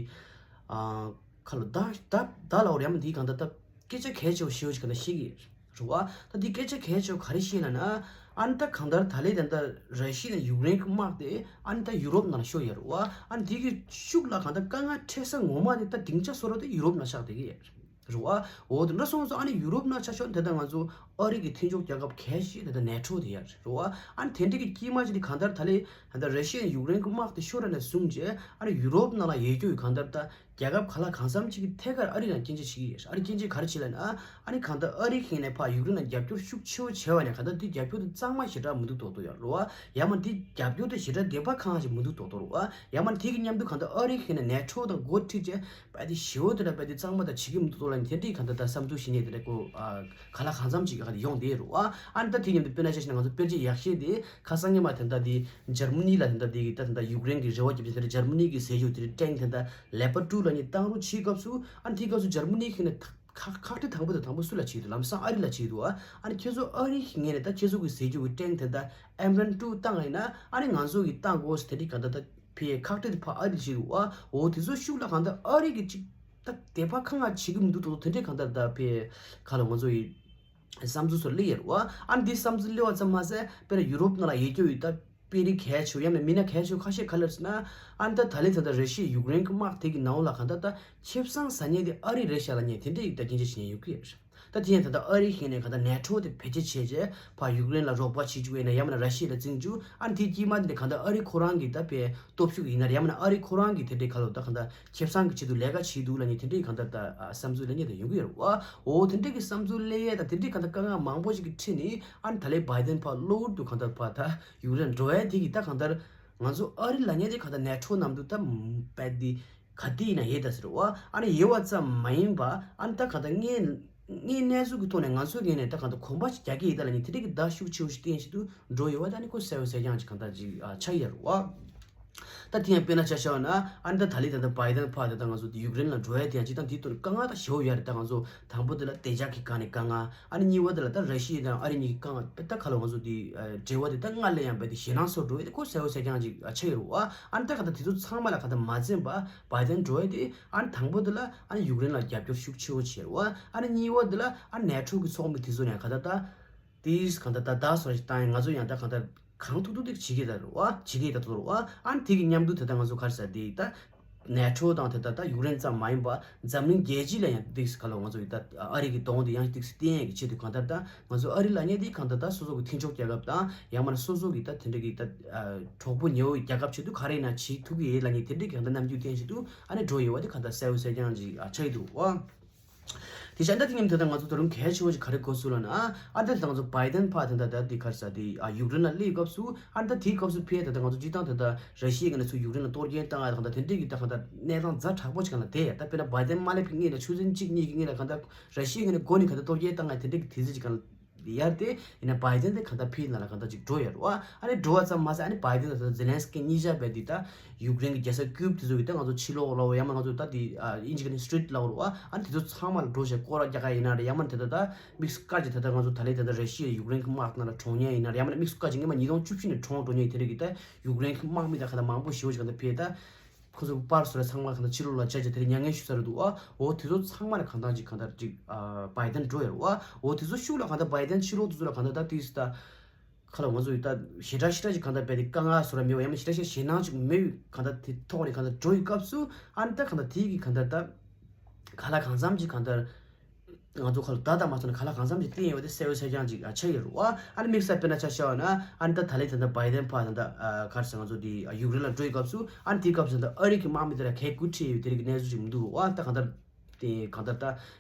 ཨ་ཁ་ལོ་ད་ད་ད་ལ་འོར་ཡ་མ་དེ་གང་ལྟར་ད། སྐད་ཆ་གལ་ཆེ་བ་ཞེ་པོ་ཅིག་ག་ད་བཤད་ཀྱི་རེད་བ། ད་འདི་སྐད་ཆ་གལ་ཆེ་བ་ག་རེ་བཤད་ལབ་ན། ཨ་ནི་ད་གང་ལྟར་ད་ལན་ད་ལྟ་ར་ཤི་ཡ་ནས་ཡུཀ་རེན་གྱི་དམག་དེ་ཨ་ནི་ད་ཡུ་རོབ་ནང་ལ་ཤོར་ཡོད་རེད་བ། ཨ་ནི་འདི་གི་ཤུགས་ལ་གང་ལྟར་དཀའ་ངལ་འཕྲད་ས་ངོ་མ་དེ་ད་སྡིངས་ཆ་བཟོ་འདྲ་དེ་ཡུ་རོབ་ནང་ཆགས་བསྡད་ཀྱི་ཡོད་རེད་བ། འོ་དེ་འདྲ་སོང་ཙང་ཨ་ནི་ཡུ་རོབ་ནང་ཆ་ཤོག་དེ་ད་ང་ཚོ་ཨ་རི་གི་མཐུན་ཕྱོགས་རྒྱལ་ཁབ་གལ་ཆེ་དེ་ད་ནེ་ཊོ་དེ་ཡོད་རེད་བ། ཨ་ནི་དེ་འདྲ་གི་དཀྱིལ་མ་ཅིག་དེ་གང་ལྟར་ད་ལན་ད་ལྟ་ར་ཤི་ཡ་ནས་ཡུཀ་རེན་གྱི་དམག་དེ་ཤོར་ར་ནས་བཟུང་རྗེས་ཨ་ནི་ཡུ་རོབ་ནང་ལ་ཡོད་རྒྱུ་ཡི་གང་ལྟར་ད། རྒྱལ་ཁབ་ག་ལ་གང་འཚམ་ཅིག་གི་ཐད་ཀར་ཨ་རི་ལ་སྐྱོན་བརྗོད་བྱེད་ཀྱི་ཡོད། ཨ་རི་སྐྱོན་བརྗོད་ག་རེ་བྱེད་ལབ་ན། ཨ་ནི་གང་ལྟར་ཨ་རི་གི་ངོས་ནས་ཕར་ཡུཀ་རེན་ལ་རྒྱབ་སྐྱོར་ཤུགས་ཆེ་བོ་བྱས་པ་ནས་གང་ལྟར་དེ་རྒྱབ་སྐྱོར་དེ་གཙང་མ་ཞེ་དྲག་མི་འདུག་མདོག་མདོག་ཡོད་རེད་བ། ཡང་མ་དེ་རྒྱབ་སྐྱོར་དེ་ཞེ་དྲག་བདེན་པ་ཁེངས་ཞིག་མི་འདུག་མདོག་མདོག་རེད་བ། ཡང་མ་དེ་གི་མཉམ་དུ་གང་ལྟར་ཨ་རི་གི་ངོས་ནས་ནེ་ཊོ་དང་འགོ་ཁྲིད་བྱས་དཔེ་དེ་ཞེ་པོ་དེ་འདྲ་དཔེ་དེ་གཙང་མ་དང་བྱེད་ཀྱི་མི་འདུག་མདོག་ལབ་ནས་དེ་འདྲའི་གང་ལྟར་ད་བསམ་ཚུལ་ཞིག་ནས་དེ་འདྲ་ཁོ་ཨ་ག་ལ་གང་འཚམ་ཅིག་ག་ལ་ཡོང་བསྡད་རེད་བ། ཨ་ནི་ད་དེ་མཉམ་དུ་དཔེར་ན་ཆ་བཞག་ན་ང་ཚོ་དཔེར་བརྗོད་ཡག་ཤོས་དེ་ཁ་སང་ཉི་མ་དེ་འདྲ་དེ་འཇར་མ་ནི་ལ་དེ་འདྲ་དེ་གི་ད་དེ་འདྲ་ཡུཀ་རེན་གྱི་རེ་བ་བརྒྱབ་ཅིང་དེ་འདྲ་འཇར་མ་ནི་གི་ཟས་ཞུགས་དེ་འདྲ་ཊེང་དེ་འདྲ་ལེ་པར་ཊུ་ལབ་ནས་བཏང་རོགས་བྱེད་སྐབས་སུ། ཨ་ནི་དེའི་སྐབས་སུ་འཇར་མ་ནི་གི་ནས་ཁག་ཁག་དཀྲི་དང་པོ་དང་དང་པོ་སུ་ལ་བྱེད་འདུག་ལམ་སང་ཨ་རི་ལ་བྱེད་འདུག་ཨ་ནི་ཁྱེད་ཚོ་ཨ་རི་གི་ངོས་ནས་ད་ཁྱེད་ཚོ་གི་ཟས་ཞུགས་ཀྱི་ཊེང་དེ་འདྲ་ཨེམ་རན་ཊུ་བཏང་ཡིན་ན་ཨ་ནི་ང་ཚོ་གི་བཏང་དགོས་ཟེར་དེ་འདྲའི་ག་ད་ད་ཕའི་ཁག་དཀྲི་དེ་ཕར་ཨ་རི་ལ་བྱེད་འདུག་ཨ་འོ་དེ་ཚོ་ཤུགས་ལ་གང་ལྟར་ཨ་རི་གི་ཅིག་ད་བདེན་པ་ཁེངས་བྱེད་ཀྱི་མི་འདུག་དོ་དེ་འདྲའི་གང་ལྟར་ད་ཕའི་ག་ལ་ང་ཚོ་ཡི་བསམ་ཚུལ་ཚོ་སླེབས་ཡོད་རེད་བ། ཨ་ནི་འདི་བསམ་ཚུལ་སླེབས་པ་ཙམ་མ་ཟད་དཔེར་ན་ཡུ་རོབ་ནང་ལ་ཡོད་རྒྱུ་ཡི་ད་དཔོན་རིགས་གལ་ཆེ་བོ་ཡང་ན་མི་སྣ་གལ་ཆེ་བོ་ཁ་ཤས་ག་རེ་ཟེར་ན། ཨ་ནི་ད་ད་ལན་ད་ལྟ་ར་ཤི་ཡ་ཡུཀ་རེན་གྱི་དམག་དེ་གི་ནང་ལ་གང་ལྟར་ད་ཁེ་བཟང་ཟ་མཁན་དེ་ཨ་རི་རེད་ཤག་ལབ་མཁན་དེ་འདྲ་ཡི་ད་སྐྱོན་བརྗོད་བྱེད་མཁན་ཡོད་ཀྱི་ཡོད་རེད། ད་དེ་ཡང་ད་ལྟ་ཨ་རི་གི་ངོས་ནས་གང་ལྟར་ནེ་ཊོ་དེ་བེད་སྤྱོད་བྱས་རྗེས་ཕར་ཡུཀ་རེན་ལ་རོགས་པ་བྱེད་བཅུག་ཡིན་ན་ཡང་མིན་ན་ར་ཤི་ཡ་ལ་བཙན་བཅུག་ཨ་ནི་དེའི་དཀྱིལ་མ་དེ་ནས་གང་ལྟར་ཨ་རི་ཁོ་རང་གི་ད་དཔེ་སྟོབས་ཤུགས་ཡིན་ན་ཡང་མིན་ན་ཨ་རི་ཁོ་རང་གི་དེ་འདྲའི་ག་ལ་ད་གང་ལྟར་ཁེ་བཟང་གི་ཆེད་དུ་ལས་ཀ་བྱེད་འདུག་ལབ་མཁན་དེ་འདྲའི་གང་ལྟར་ད་བསམ་ཚུལ་སླེབས་མཁན་དེ་ཡོང་གི་ཡོད་རེད་བ། འོ་དེ་འདྲའི་གི་བསམ་ཚུལ་སླེབས་ཡས་ད་དེ་འདྲའི་གང་ལྟར་དཀའ་ངལ་མང་པོ་ཞིག་གི་ཁྲོད་ནས་ཨ་ནི་ད་ལན་བྷའི་ཏན་ཕར་གློ་བུར་དུ་གང་ལྟར་ཕར་ད་ཡུཀ་རེན་འགྲོ་ཡས་དེ་གི་ད་གང་ལྟར་ང་ཚོ་ཨ་རི་ལབ་མཁན་དེ་གང་ལྟར་ནེ་ཊོ་ནང་དུ་ད་དཔེ་དེ་ག་དེ་ཡིན་ན་ཡོད་ད་ཟེར་བ། ཨ་ནི་ཡོད་པ་ཙམ་མ་ཡིན་པ་ཨ་ནི་ད་གང་ལྟར་དངོས་དངོས་གནས་ཚུལ་གྱི་ཐོག་ནས་ང་ཚོའི་ངོས་ནས་ད་གང་ལྟར་གོམ་པ་ཞིག་རྒྱག་གི་ཡོད་ད་ལབ་མཁན་དེ་འདྲའི་གི་བརྡ་ཤུགས་ཆེ་བོ་ཞིག་སྟོན་བཞིན་དུ་འགྲོ་ཡོད་པ་ད་ནི་ཁོ་གསལ་པོ་གསལ་རྐྱང་ཅིག་གང་ལྟར་ཅིག་ཨ་ཆགས་ཡོད་རེད་བ། ད་དེ་ཡང་དཔེར་ན་ཆ་བཞག་ན་ཨ་ནི་ད་ད་ལི་ད་ད་བྷའི་ཌེན་ཕར་ད་ད་ང་ཚོ་ཡུཀ་རེན་ལ་འགྲོ་ཡ་དེ་ཡང་སྤྱིར་བཏང་དེའི་ཐོག་ནས་དཀའ་ངལ་ད་ཞེ་པོ་ཡོད་རེད། ད་ང་ཚོ་དང་པོ་དེ་ལ་གཏན་འཇགས་ཀྱི་སྒང་ནས་དཀའ་ངལ། ཨ་ནི་གཉིས་པ་དེ་ལ་ད་ར་ཤི་ཡ་དང་ཨ་རི་གཉིས་ཀྱི་དཀའ་ངལ་དཔེ་ད་ག་ལ་ང་ཚོ་དེ་འབྲེལ་བ་དེ་ད་སྔར་ལས་ཡང་དཔེ་དེ་ཞེད་སྣང་ཚ་པོ་འགྲོ་ཡ་དེ་ཁོ་གསལ་པོ་གསལ་རྐྱང་ཅིག་ཆགས་ཡོད་རེད་བ། ཨ་ནི་ད་ག་ད་དེ་ཚོ་ཚང་མ་ལ་ག་ད་མ་འཛེམས་པ་བྷའི་ཌེན་འགྲོ་ཡ་དེ་ཨ་ནི་དང་པོ་དེ་ལ་ཨ་ནི་ཡུཀ་རེན་ལ་རྒྱབ་སྐྱོར་ཤུགས་ཆེ་བོ་བྱས་རེད་བ། ཨ་ནི་གཉིས་པ་དེ་ལ་ཨ་ནི་ནེ་ཊོ་གི་ཚོགས་མི་དེ་ཚོ་ཡང་ག་ད་ད། དེས་གང་ལྟར་ད་ད་སོ་ར་ཞིག་བཏང་ཡིན། ང་ཚོ་ཡང་ད་གང་ལྟར་གང་ཐུབ་ཐུབ་དེ་བྱེད་ཀྱི་ད་རུ་བ་བྱེད་ཀྱི་ད་ཐུབ་རུ་བ། ཨ་ནི་དེ་གི་མཉམ་དུ་ད་ལྟ་ང་ཚོ་ག་རེ་ཟེར་དེ་ད་ནེ་ཊོ་དང་ད་ལྟ་ད་ཡུཀ་རེན་ཙམ་མ་ཡིན་པ་འཛམ་གླིང་རྒྱལ་སྤྱི་ལ་ཡང་ཏིག་སི་ག་ལ་ང་ཚོ་ཡི་ད་ཨ་རི་གི་གདོང་དེ་ཡང་ཏིག་སི་བསྟན་ཡས་ཀྱི་ཆེད་དུ་གང་ལྟར་ད་ང་ཚོ་ཨ་རི་ལ་ཉེ་དེ་གང་ལྟར་ད་སོ་སོ་གི་མཐུན་ཕྱོགས་རྒྱལ་ཁབ་དང་ཡང་མ་ན་སོ་སོ་གི་ད་དེ་འདྲ་གི་ད་གྲོགས་པོ་ཉེ་བོ་རྒྱལ་ཁབ་ཆེད་དུ་ག་རེ་ཡིན་ན་བྱེད་ཐུབ་ཀྱི་ཡོད་ལ་ཉེ་དེ་འདྲ་གི་གང་ལྟར་རྣམ་འགྱུར་བསྟན་ཆེད་དུ་ཨ་ནི་འགྲོ་ཡོད་བ་དེ་གང་ལྟར་གསལ་པོ་གསལ་རྐྱང་ཅིག་ཆགས་ཀྱི་འདུག་བ། དེ་བྱས་ད་དེ་མཉམ་དུ་ད་ང་ཚོ་ད་རུང་གལ་ཆེ་བོ་ཞིག་ག་རེ་གོ་སོང་ལབ་ན། ཨ་ད་ད་ང་ཚོ་བྷའི་ཌེན་ཕར་ད་ད་ད་དེ་ག་རེ་ཟེར་དེ་ཨ་ཡུཀ་རེན་ལ་སླེབས་སྐབས་སུ་ཨ་ད་དེའི་སྐབས་སུ་ཕར་ད་ད་ང་ཚོ་སྤྱིར་བཏང་ད་ད་ར་ཤི་ཡའི་ངོས་ནས་ཚུར་ཡུཀ་རེན་ལ་གཏོར་སྐྱོན་བཏང་ཡ་ད་གང་ལྟར་དེ་འདྲས་ཀྱི་ད་གང་ལྟར་གནས་སྟངས་ཛ་དྲག་པོ་ཞིག་གང་ལ་དེ་ཡ་ད་དཔེར་ན་བྷའི་ཌེན་མ་སླེབས་ཀྱི་སྔོན་ལ་ཆུ་ཚོད་གཅིག་གཉིས་ཀྱི་སྔོན་ལ་གང་ལྟར་ར་ཤི་ཡའི་ངོས་ནས་སྒོ་ནས་གང་ལྟར་གཏོར་སྐྱོན་བཏང་ཡ་དེ་འདྲས་ཀྱི་དུས་ཚོད་ཅིག་གང་ལ་ཡར་དེ་ཡིན་ན་བྷའི་ཌེན་དེ་གང་ལྟར་ཕར་ནང་ལ་གང་ལྟར་ཅིག་འགྲོ་ཡོད་རེད་བ། ཨ་ནི་འགྲོ་བ་ཙམ་མ་ཟད་ཨ་ནི་བྷའི་ཌེན་དང་ཛེ་ལན་སི་ཀི་གཉིས་ཆ་བས་དེ་ད། ཡུཀ་རེན་གྱི་རྒྱལ་ས་ཀིབ་དེ་ཚོ་གི་ད་ང་ཚོ་ཕྱི་ལོགས་ལ་འོ་ཡང་མ་ང་ཚོ་ད་དེ་ཨ་དབྱིན་ཇི་གི་ནི་སི་ཊི་རི་ཊི་ལ་འོ་རུ་བ་ཨ་ནི་དེ་ཚོ་ཚང་མ་ལ་འགྲོ་བྱས་སྐོར་ར་རྒྱག་ག་ཡིན་ན་རེད། ཡང་མ་དེ་ད་ད་དམིགས་བཀར་གྱི་ད་ད་ང་ཚོ་ད་ལས་ད་ད་ར་ཤི་ཡའི་ཡུཀ་རེན་གྱི་དམག་ནང་ལ་གྲོངས་མཁན་ཡིན་ན་རེད། ཡང་མ་དམིགས་བཀར་གྱི་སྔོན་མ་ཉིས་སྟོང་བཅུ་བཞི་ནས་གྲོངས་འགྲོ་མཁན་དེ་རིགས་ཀྱི་ད་ཡུཀ་རེན་གྱི་དམག་མི་ད་ག་ད་མང་པོ་ཞེ་པོ་ཞིག་ག་ད་ཕེ་ད་ཁོ་ཚོ་པར་སོ་ར་ཚང་མ་ག་ད་ཕྱི་ལོགས་ལ་བྱས་བྱས་དེ་རིགས་མྱ་ངན་ཞུ་ས་རེད་འདུག་ཨ། འོ་དེ་ཚོ་ཚང་མ་ལ་གང་ད་ཅིག་གང་ད་ཅིག་ཨ་བྷའི་ཌེན་འགྲོ་ཡོད་རེད་བ། འོ་དེ་ཚོ་ཤུགས་ལ་གང་ད་བྷའི་ཌེན་ཕྱི་ལོགས་དེ་ཚོ་ལ་གང་ད་ད་དེ་སི་ད། ཁ་ལ་ང་ཚོ་ཡི་ད་ཞེ་དྲག་ཞེ་དྲག་ཅིག་གང་ལྟར་བས་དེ་དཀའ་ངལ་བཟོ་ར་མེད་པ་ཡང་མ་ཞེ་དྲག་ཞེ་ཞེད་སྣང་ཅིག་མེད་པའི་གང་ལྟར་དེ་ཐོག་ནས་གང་ལྟར་འགྲོ་ཡི་སྐབས་སུ་ཨ་ནི་ད་གང་ལྟར་དེ་གི་གང་ལྟར་ད་ག་ལ་གང་འཚམ་ཅིག་གང་ལྟར་ང་ཚོ་ཁ་ལ་ད་ད་མ་སོང་ན་ག་ལ་གང་འཚམ་ཅིག་བསྟན་ཡོད་པ་དེ་གསལ་པོ་གསལ་རྐྱང་ཅིག་ཆགས་ཡོད་རེད་བ། ཨ་ནི་དམིགས་བསལ་དཔེར་ན་ཆ་བཞག་པ་ན་ཨ་ནི་ད་ད་ལས་ད་ལྟ་བྷའི་ཌེན་ཕར་ད་ལྟ་ག་རེ་ཟེར་ང་ཚོ་དེ་ཡུཀ་རེན་ལ་འགྲོ་ཡི་སྐབས་སུ་ཨ་ནི་དེའི་སྐབས་སུ་ད་ཨ་རི་གི་དམག་མི་དེ་ལ་གས་བཀུར་ཁྲིད་ཡོད་དེ་རིགས་ཀྱི་གནས་ཚུལ་ཅིག་མི་འདུག་རེད་བ། ད་གང་ལྟར། དེ་གང་ལྟར་ད།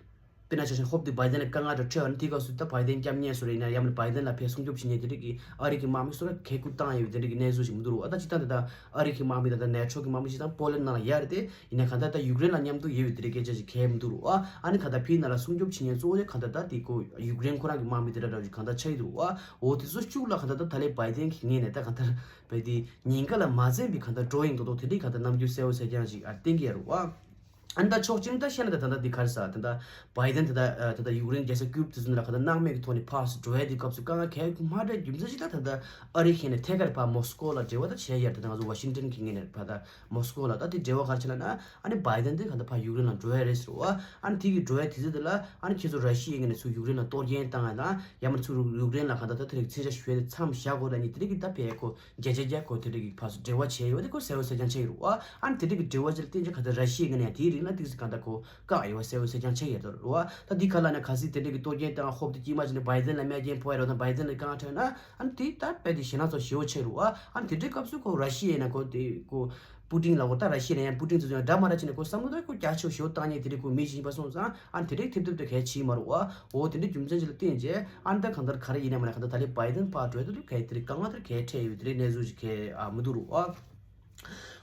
དཔེར་ན་ཆ་བཞག་ཧོབ་དེ་བྷའི་ཌེན་ལ་དཀའ་ངལ་འདྲ་འཕྲད་པ་ནི་དེའི་སྐབས་སུ་ད་བྷའི་ཌེན་སྐྱབས་གནས་སུ་རེད་ཡིན་ན་ཡང་མིན་བྷའི་ཌེན་ལ་ཕར་སྲུང་སྐྱོབ་བྱེད་མཁན་དེ་འདྲ་གི་ཨ་རི་གི་དམག་མི་ཚོ་ལ་གས་བཀུར་བཏང་ཡོད་པའི་དེ་འདྲ་གི་གནས་ཚུལ་ཞིག་མི་འདུག་རུ། ཨ་ད་ཅི་ལྟར་དེ་ད་ཨ་རི་གི་དམག་མི་ད་ད་ནེ་ཊོ་གི་དམག་མི་ཞིག་དང་པོ་ལན་ནང་ལ་ཡར་དེ་ཡིན་ན་གང་ལྟར་ད་ཡུཀ་རེན་ལ་མཉམ་དུ་ཡོད་པའི་དེ་འདྲ་སྐད་ཆ་ཞིག་གས་མི་འདུག་རུ། ཨ་ནི་གང་ལྟར་ཕར་ནང་ལ་སྲུང་སྐྱོབ་བྱེད་མཁན་གཙོ་བོ་དེ་གང་ལྟར་ད་དེ་ཁོ་ཡུཀ་རེན་ཁོ་རང་གི་དམག་མི་དེ་འདྲ་འདྲ་བོ་ཞིག་གང་ལྟར་ཆགས་ཀྱི་འདུག་རུ། འོ་དེ་ཚོ་ཤུགས་ལ་གང་ལྟར་ད་ད་ལས་བྷའི་ཌེན་གི་ངོས་ནས་ད་གང་ལྟར་བས་དེ་ཉེན་ཁ་ལ་མ་འཛེམས་པའི་གང་ལྟར་འགྲོ་ཡིན་མདོག་མདོག་དེ་འདྲའི་གང་ལྟར་རྣམ་འགྱུར་གསལ་པོ་གསལ་རྐྱང་ཞིག་ཨ་བསྟན་གྱི་ཡོད་རུ། ཨ་ནི་ད་ཕྱོགས་གཅིག་ནས་ད་བཤད་ན་ད་ད་ལྟ་འདི་ག་རེ་ཟེར་ད་ལྟ་བྷའི་ཌེན་ད་ལྟ་ད་ལྟ་ཡུཀ་རེན་རྒྱལ་ས་ཀིབ་དེ་ཚོ་ནས་ལ་གང་ལྟར་སྣང་མེད་ཀྱི་ཐོག་ནས་ཕར་འགྲོ་ཡ་དེ་སྐབས་སུ་དཀའ་ངལ་གས་མ་འཕྲད་རྒྱུ་མཚན་ཞིག་ད་ད་ལྟ་ཨ་རི་ཁེ་ནས་ཐད་ཀར་ཕར་མོ་སི་ཀོ་ལ་འབྲེལ་བ་ད་བྱས་ཡར་ད་ལྟ་ང་ཚོ་ཝ་ཤིང་ཊོན་གི་ངོས་ནས་ཕར་ད་མོ་སི་ཀོ་ལ་ད་དེ་འབྲེལ་བ་ག་རེ་བྱས་ལབ་ན་ཨ་ནི་བྷའི་ཌེན་དེ་གང་ལྟར་ཕར་ཡུཀ་རེན་ལ་འགྲོ་ཡ་རེད་ཟེར་བ། ཨ་ནི་དེ་གི་འགྲོ་ཡ་དུས་ཚོད་དེ་ལ་ཨ་ནི་ཁྱེད་ཚོ་ར་ཤི་ཡའི་ངོས་ནས་ཚུར་ཡུཀ་རེན་ལ་གཏོར་སྐྱོན་བཏང་ཡ་དང་ཡང་མིན་ཚུར་ཡུཀ་རེན་ལ་གང་ལྟར་ད་དེ་རིགས་མཚོན་ཆ་ཞུ་ཡ་དེ་མཚམས་བཞག་དགོས་ལབ་ནི་དེ་རིགས་ཀྱི་ད་ཕར་ཁོ་རྒྱ་ཆེ་རྒྱ་ཁོ་དེ་འདྲ་གི་ཕར་ཚུར་འབྲེལ་བ་བྱས་ཡོད་དེ་ཁོ་གསལ་པོ་གསལ་རྐྱང་ཆགས་ཡོད་རེད་བ། ཨ་ནི་དེ་འདྲ་གི་འབྲེལ་བ་ཅིག་ལ་བརྟེན་ཅིག་ག་ད་ར་ཤི་ཡའི་ངོས་ནས་ཡང་དེའི་རིགས་ལ་ཏིག་ཙམ་གང་ལྟར་ཁོ་བཀག་ཡོད་པ་གསལ་པོ་གསལ་རྐྱང་ཆགས་ཡོད་རེད་བ། ད་འདི་ག་ལ་ནི་གལ་སྲིད་དེ་འདྲ་གི་གཏོར་སྐྱོན་བཏང་ཧོབ་དེ་དཀྱུས་མ་ཅིག་ནས་བྷའི་ཌེན་ལ་རྨས་སྐྱོན་ཕོག་ཡོད་རེད་བ་དང་བྷའི་ཌེན་ལ་དཀའ་ངལ་འཕྲད་ན་ཨ་ནི་དེ་ད་རྦད་དེ་ཞེད་སྣང་ཚོ་ཞེ་པོ་ཆགས་རེད་བ། ཨ་ནི་དེ་འདྲའི་སྐབས་སུ་ཁོ་ར་ཤི་ཡའི་ནང་ཁོ་དེ་ཁོ་པུ་ཏིན་ལ་ཁོ་ད་ར་ཤི་ཡ་ནས་ཡང་པུ་ཏིན་ཚོ་ཚོ་ཡང་འདྲ་མ་འདྲ་བྱས་ནས་ཁོ་བསམ་བློ་ད་ཁོ་རྒྱ་ཆེ་ཞེ་པོ་བཏང་མཁན་དེ་འདྲ་ཁོ་མི་ཞིག་ཡིན་པ་སོང་ཙང་ཨ་ནི་དེ་འདྲའི་ཐེབས་ཐེབས་དེ་གལ་ཆེ་མ་རེད་བ། འོ་དེ་འདྲའི་རྒྱུ་མཚན་ཅིག་ལ་བརྟེན་བྱས་ཨ་ནི་ད་གང་ལྟར་ག་རེ་ཡིན་ན་མ་ན་གང་ལྟར་ད་ལས་བྷའི་ཌེན་ཕར་འགྲོ་ཡ་དེ་ལ་གལ་དེ་རིགས་དཀའ་ངལ་དེ་གལ་འཕྲད་ཡོད་དེ་རིགས་གནས་ཚུལ་ཞིག་གལ་ཨ་མི་འདུག་རུ་བ།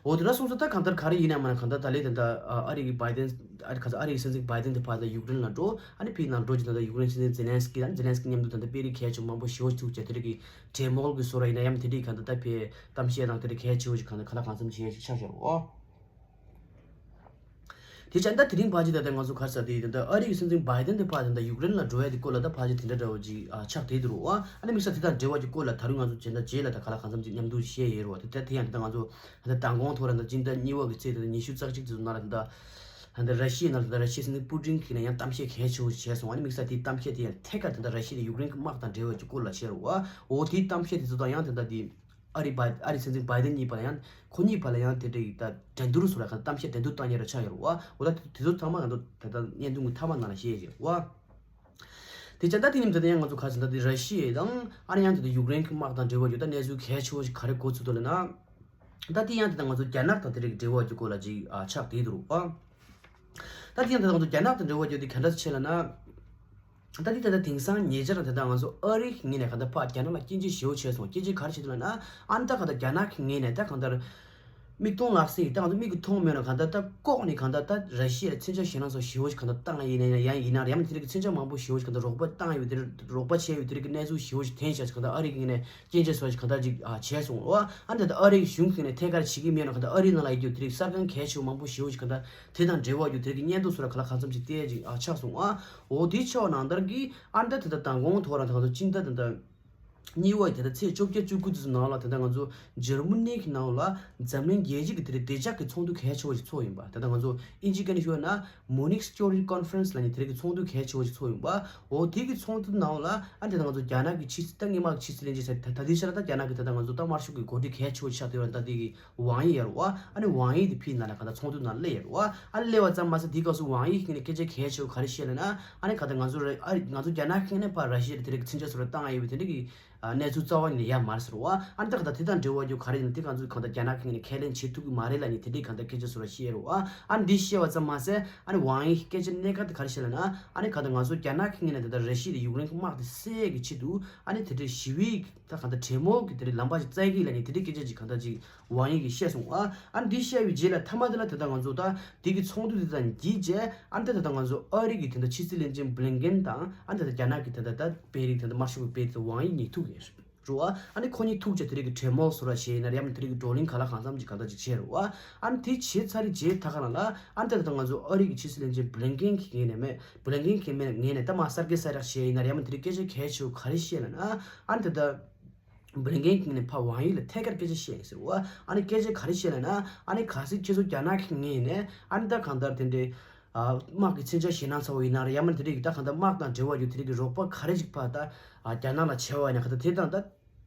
འོ་དེ་འདྲ་སོང་ཙང་ད་གང་ལྟར་ག་རེ་ཡིན་ན་མ་ན་གང་ལྟར་ད་ལས་ད་ལྟ་ཨ་རི་གི་བྷའི་ཌེན་ཨ་རི་ག་ས་ཨ་རི་གི་སྲིད་འཛིན་བྷའི་ཌེན་དེ་ཕར་ད་ཡུཀ་རེན་ལ་འགྲོ། ཨ་ནི་ཕར་ནང་འགྲོ་རྒྱུ་ད་ལྟ་ཡུཀ་རེན་སྲིད་འཛིན་ཛེ་ལན་སི་ཀི་དང་ཛེ་ལན་སི་ཀི་མཉམ་དུ་ད་ལྟ་དཔོན་རིགས་གལ་ཆེ་མང་པོ་ཞེ་པོ་ཅིག་ཐུག་བྱས་དེ་རིགས་ཀྱི་གྲོས་མོལ་གྱི་བཟོ་འདྲ་ཡིན་ན་ཡང་དེ་རིགས་གང་ལྟར་ད་ཕར་གཏམ་བཤད་དང་དེ་རིགས་གལ་ཆེ་བོ་ཞིག་གང་ལྟར་ག་ལ་གང་འཚམ་བྱས་ཤིག་ཆགས་བཞག་རོགས། དེ་བྱས་ད་དེ་རིང་བར་གྱི་ད་ལྟ་ང་ཚོ་ག་རེ་ཟེར་དེ་ད་ལྟ་ཨ་རི་གི་སྲིད་འཛིན་བྷའི་ཌེན་དེ་ཕར་ད་ལྟ་ཡུཀ་རེན་ལ་འགྲོ་ཡ་དེ་སྐོར་ལ་ད་ཕར་གྱི་དེ་འདྲ་འདྲ་བོ་ཅིག་ཨ་ཆགས་བསྡད་འདུག་རོགས། ཨ་ནི་དམིགས་བསལ་དེ་དང་འབྲེལ་བ་གྱི་སྐོར་ལ་ད་རུང་ང་ཚོ་བྱས་ད་རྗེས་ལ་ད་ག་ལ་གང་འཚམ་ཅིག་མཉམ་དུ་བཤད་ཡས་རོགས། དེ་ད་དེ་ཡང་ད་ལྟ་ང་ཚོ་ད་ལྟ་མདང་དགོང་ཐོག་ར་ད་སྤྱི་ཟླ་གཉིས་པ་གི་ཚེས་ད་ལྟ་ཉི་ཤུ་རྩ་གཅིག་དེ་ཚོ་ནང་ལ་ད་ལྟ་ད་ལྟ་ར་ཤི་ཡའི་ནང་ལ་ད་ལྟ་ར་ཤི་ཡའི་སྲིད་འཛིན་པུ་ཏིན་གྱིས་ནས་ཡང་གཏམ་བཤད་གལ་ཆེ་བོ་ཞིག་བྱས་སོང་། ཨ་ནི་དམིགས་བསལ་དེའི་གཏམ་བཤད་དེ་ཡང་ཐད་ཀར་ད་ལྟ་ར་ཤི་ཡ་དང་ཡུཀ་རེན་གྱི་དམག་དང་འབྲེལ་བ་གྱི་སྐོར་ལ་བཤད་རོགས། ཨ་འོ་དེའི་གཏམ་བཤད་དེ་ཚོ་དང་ཡང་ད་ལྟ་དེ། ཨ་རི་བ་ཨ་རི་སྲིད་འཛིན་བྷའི་ཌེན་གཉིས་བར་ལ་ཡང་ཁོ་གཉིས་བར་ལ་ཡང་དེ་འདྲའི་ད་འགྲན་བསྡུར་བཟོ་ར་གང་གཏམ་བཤད་འགྲན་བསྡུར་བཏང་ཡ་ར་ཆགས་ཡོད་རེད་བ། འོ་ད་དེ་ཚོ་ཚང་མ་ང་ཚོ་ད་ལྟ་བརྙན་ཐུང་གི་མཐའ་མ་ནང་ལ་བཤད་ཡོད་རེད་བ། དེ་ཆ་ད་དེ་ཉིན་ད་ལྟ་ཡང་ང་ཚོ་ག་ཟེར་ད་དེ་ར་ཤི་ཡ་དང་ཨ་ནི་ཡང་དེ་ད་ཡུཀ་རེན་གྱི་དམག་དང་འབྲེལ་བ་ཡོད་ད་གནས་ཚུལ་གལ་ཆེ་བོ་ཞིག་ག་རེ་གོ་ཚུལ་འདུག་ལབ་ན། ད་དེ་ཡང་དེ་ད་ང་ཚོ་རྒྱ་ནག་དང་དེ་རིགས་འབྲེལ་བ་ཡོད་སྐོར་ལ་ཅིག་ཨ་ཆགས་བསྡད་འདུག་རོགས། ད་དེ་ཡང་དེ་ད་ང་ཚོ་རྒྱ་ནག་དང་འབྲེལ་བ་ཡོད་དེ་ག་འདྲ་ཆེ་ལབ་ན། ད་དེ་ད་ལྟ་དེང་སང་ཉེ་ཆར་ད་ལྟ་ང་ཚོ་ཨ་རིའི་ངོས་ནས་གང་ལྟར་ཕར་རྒྱ་ནག་ལ་སྐྱོན་བརྗོད་ཞེ་པོ་བྱས་སོང་། སྐྱོན་བརྗོད་ག་རེ་བྱས་འདུག་ལབ་ན། ཨ་ནི་ད་གང་ལྟར་རྒྱ་ནག་གི་ངོས་ནས་ད་གང་ལྟར་ མིག་མཐོང་ལག་ཟིན་ད་ང་ཚོ་མིག་གིས་མཐོང་མེད་ན་གང་ལྟར་ད་ལྐོག་ནས་གང་ལྟར་ད་ར་ཤི་ཡའི་མཚོན་ཆ་ཞེད་སྣང་ཚོ་ཞེ་པོ་ཞིག་གང་ལྟར་བཏང་ཡིན་ན་ཡང་ཡིན་ན་ཡང་དེ་རིགས་ཀྱི་མཚོན་ཆ་མང་པོ་ཞེ་པོ་ཞིག་གང་ལྟར་རོགས་པ་བཏང་ཡོད་དེ་རོགས་པ་བྱས་ཡོད་དེ་རིགས་ཀྱི་གནས་ཚུལ་ཞེ་པོ་ཞིག་ཐོན་ཤག་ཅིག་གང་ལྟར་ཨ་རི་གི་ངོས་ནས་སྐྱོན་བརྗོད་ཚོ་ཞིག་གང་ལྟར་ཅིག་བྱས་སོང་ཨ་ཨ་འདི་ད་ཨ་རི་གཞུང་གི་ངོས་ནས་ཐད་ཀར་བྱེད་ཀྱི་མེད་ན་གང་ལྟར་ཨ་རི་ནང་ལ་ཡོད་རྒྱུ་དེ་རིགས་གསར་ཁང་གལ་ཆེ་བོ་མང་པོ་ཞེ་པོ་ཞིག་གང་ལྟར་དེ་དང་འབྲེལ་བ་ཡོད་དེ་རིགས་ཀྱི་སྙན་ཐོ་ཚོ་ལ་ག་ལ་གང་འཚམ་ཞིག་བལྟས་ཅིག་ཆགས་སོང་ཨ། འོ་དེ་ཆགས་ནང་ལྟར་གྱི་ཨ་འདི་ད་ད་མདང་དགོང་ཐོག་རང་ད་ང་ཚོ་སྤྱི་ཟླ་ད་ད། གཉིས་པ་དེ་ལྟར་ཚེས་བཅོ་བརྒྱད་བཅུ་དགུ་དུས་ནང་ལ་དེ་ལྟར་ང་ཚོ་འཇར་མ་ནི་གི་ནང་ལ་འཛམ་གླིང་རྒྱལ་སྤྱི་གི་དེ་རིང་བདེ་འཇགས་ཀྱི་ཚོགས་འདུ་གལ་ཆེ་བོ་ཞིག་ཚོགས་ཡིན་པ། དེ་ལྟར་ང་ཚོ་ཨིན་ཇི་སྐད་ནས་ཞུ་བ་ན་Munich Security Conference ལ་ནི་དེ་རིང་གི་ཚོགས་འདུ་གལ་ཆེ་བོ་ཞིག་ཚོགས་ཡིན་པ། འོ་དེ་གི་ཚོགས་འདུ་ནང་ལ་ཨ་དེ་ལྟར་ང་ཚོ་རྒྱ་ནག་གི་ཕྱི་སྲིད་ད་སྔོན་མ་གི་ཕྱི་སྲིད་བློན་ཆེན་ཟེར་ད་ད་ལྟའི་ཆར་ད་རྒྱ་ནག་གི་དེ་ལྟར་ང་ཚོ་ད་དམར་ཤོག་གི་འགོ་ཁྲིད་གལ་ཆེ་བོ་ཆགས་བསྡད་པ་ད་དེ་གི་ཝང་ཡི་ཡོད་རེད་བ། ཨ་ནི་ཝང་ཡི་དེ་ཕིའི་ནང་ལ་གང་ལྟར་ཚོགས་འདུ་ནང་སླེབས་ཡོད་རེད་བ། ཨ་ནི་སླེབས་པ་ཙམ་མ་ཟད་དེའི་སྐབས་སུ་ཝང་ཡི་གི་ནས་སྐད་ཆ་གལ་ཆེ་བོ་ག་རེ་བཤད་ལབ་ན། ཨ་ནི་གང་ལྟར་ང་ཚོ་ར་ཨ་ང་ཚོ་རྒྱ་ནག་གི་ནས་ཕར་ར་ཤི་ཡ་དེ་རིགས་མཚོན་ཆ་ཚོ་ར་བཏང་ཡོད་པའི་དེ་འདྲ་གི་ཨ་གནས་ཚུལ་རྩ་བ་ནས་ཡོད་མ་རེད་ཟེར་བ། ཨ་ནི་ད་གང་ལྟར་དེ་དང་འབྲེལ་བ་རྒྱུ་ག་རེ་ཡིན་ན་དེ་ང་ཚོ་གང་ལྟར་རྒྱ་ནག་གི་ནས་ཁས་ལེན་བྱེད་ཐུབ་ཀྱི་མ་རེད་ལབ་ནས་དེ་འདྲའི་གང་ལྟར་སྐད་ཆ་ཚོ་ར་བཤད་རེད་བ། ཨ་ནི་འདི་བཤད་པ་ཙམ་མ་ཟད་ཨ་ནི་ཝང་ཡི་སྐད་ཆ་གནད་འགག་དེ་ག་རེ་བཤད་ལབ་ན། ཨ་ནི་གང་ལྟར་ང་ཚོ་རྒྱ་ནག་གི་ངོས་ནས་དེ་ལྟར་ར་ཤི་ཡ་དང་ཡུཀ་རེན་གྱི་དམག་དེ་སེལ་ཡས་ཀྱི་ཆེད་དུ་ཨ་ནི་དེ་འདྲའི་ཞི་བའི་ད་གང་ལྟར་གྲོས་མོལ་གྱི་དེ་འདྲའི་ལམ་པ་ཞིག་བཙལ་གྱི་ལབ་ནས་དེ་འདྲའི་སྐད་ཆ་ཅིག་གང་ལྟར་ཅིག་ཝང་ཡི་གིས་བཤད་སོང་ཨ། ཨ་ནི་འདི་བཤད་པའི་རྗེས་ལ་མཐའ་མ་དེ་ལ་དེ་ལྟར་ང་ཚོ་ད་དེ་གི་ཚོགས་འདུ་དེ་དང་གྱིས་བྱས་ཨ་ནི་ད་དེ་ལྟར་ང་ཚོ་ཨ་རི་གི་དེ་ལྟར་ཕྱི་སྲིད་བློན་ཆེན་བྷི་ལིན་ཀེན་དང་ཨ་ནི་ད་ལྟ་རྒྱ་ནག་གི་དེ་ལྟར་ད་དཔོན་རིགས་དེ་ལྟར་དམར་ཤོག་གི་དཔོན་རིགས་དེ་ཝང་ཡི་གཉིས་ཐུག་ཡོད་རེད་བ། ཨ་ནི་ཁོ་གཉིས་ཐུག་བྱས་དེ་རིགས་ཀྱི་གྲོས་མོལ་བཟོ་འདྲ་བྱས་ཡིན་ན་རེད་ཡང་མིན་དེ་རིགས་ཀྱི་བགྲོ་གླེང་ག་ལ་གང་འཚམ་ཅིག་གང་ལྟར་ཅིག་བྱས་རེད་བ། ཨ་ནི་དེ་བྱས་ཚར་རེད་རྗེས་ད་ག་རང་ལ་ཨ་ནི་ད་ལྟ་ང་ཚོ་ཨ་རི་གི་ཕྱི་སྲིད་བློན་ཆེན་བྷི་ལིན་ཀེན་གྱི་ངོས་ནས་མེད་བྷི་ལིན་ཀེན་གྱི་མེད་ངོས་ནས་ད་མ་གསར་འགོད་གསལ་བསྒྲགས་བྱས་ཡིན་ན་རེད་ཡང་མིན་དེ་རིགས་སྐད་ཆ་གལ་ཆེ་བོ་ག་རེ་བཤད་ལབ་ན། ཨ་ནི་ད་ལྟ་བྷི་ལིན་ཀེན་གྱི་ངོས་ནས་ཕར་ཝང་ཡི་ལ་ཐད་ཀར་སྐད་ཆ་བཤད་ཡིན་ཟེར་བ། ཨ་ནི་སྐད་ཆ་ག་རེ་བཤད་ལབ་ན། ཨ་ནི་གལ་སྲིད་ཁྱེད་ཚོ་རྒྱ་ནག་གི་ངོས་ནས་ཨ་ནི་ད་གང་ལྟར་དེ་འདྲའི་ཨ་དམག་གི་མཚོན་ཆ་བཞེས་གནང་ཚར་བ་ཡིན་ན་རེད་ཡང་མིན་དེ་རིགས་ཀྱི་ད་གང་ལྟར་དམག་དང་འབྲེལ་བ་ཡོད་དེ་རིགས་ཀྱི་རོགས་པ་ག་རེ་ཞིག་ཕར་ད་ཨ་རྒྱ་ནག་ལ་བྱས་པ་ཡིན་ན་གང་ལྟར་དེ་དང་ད་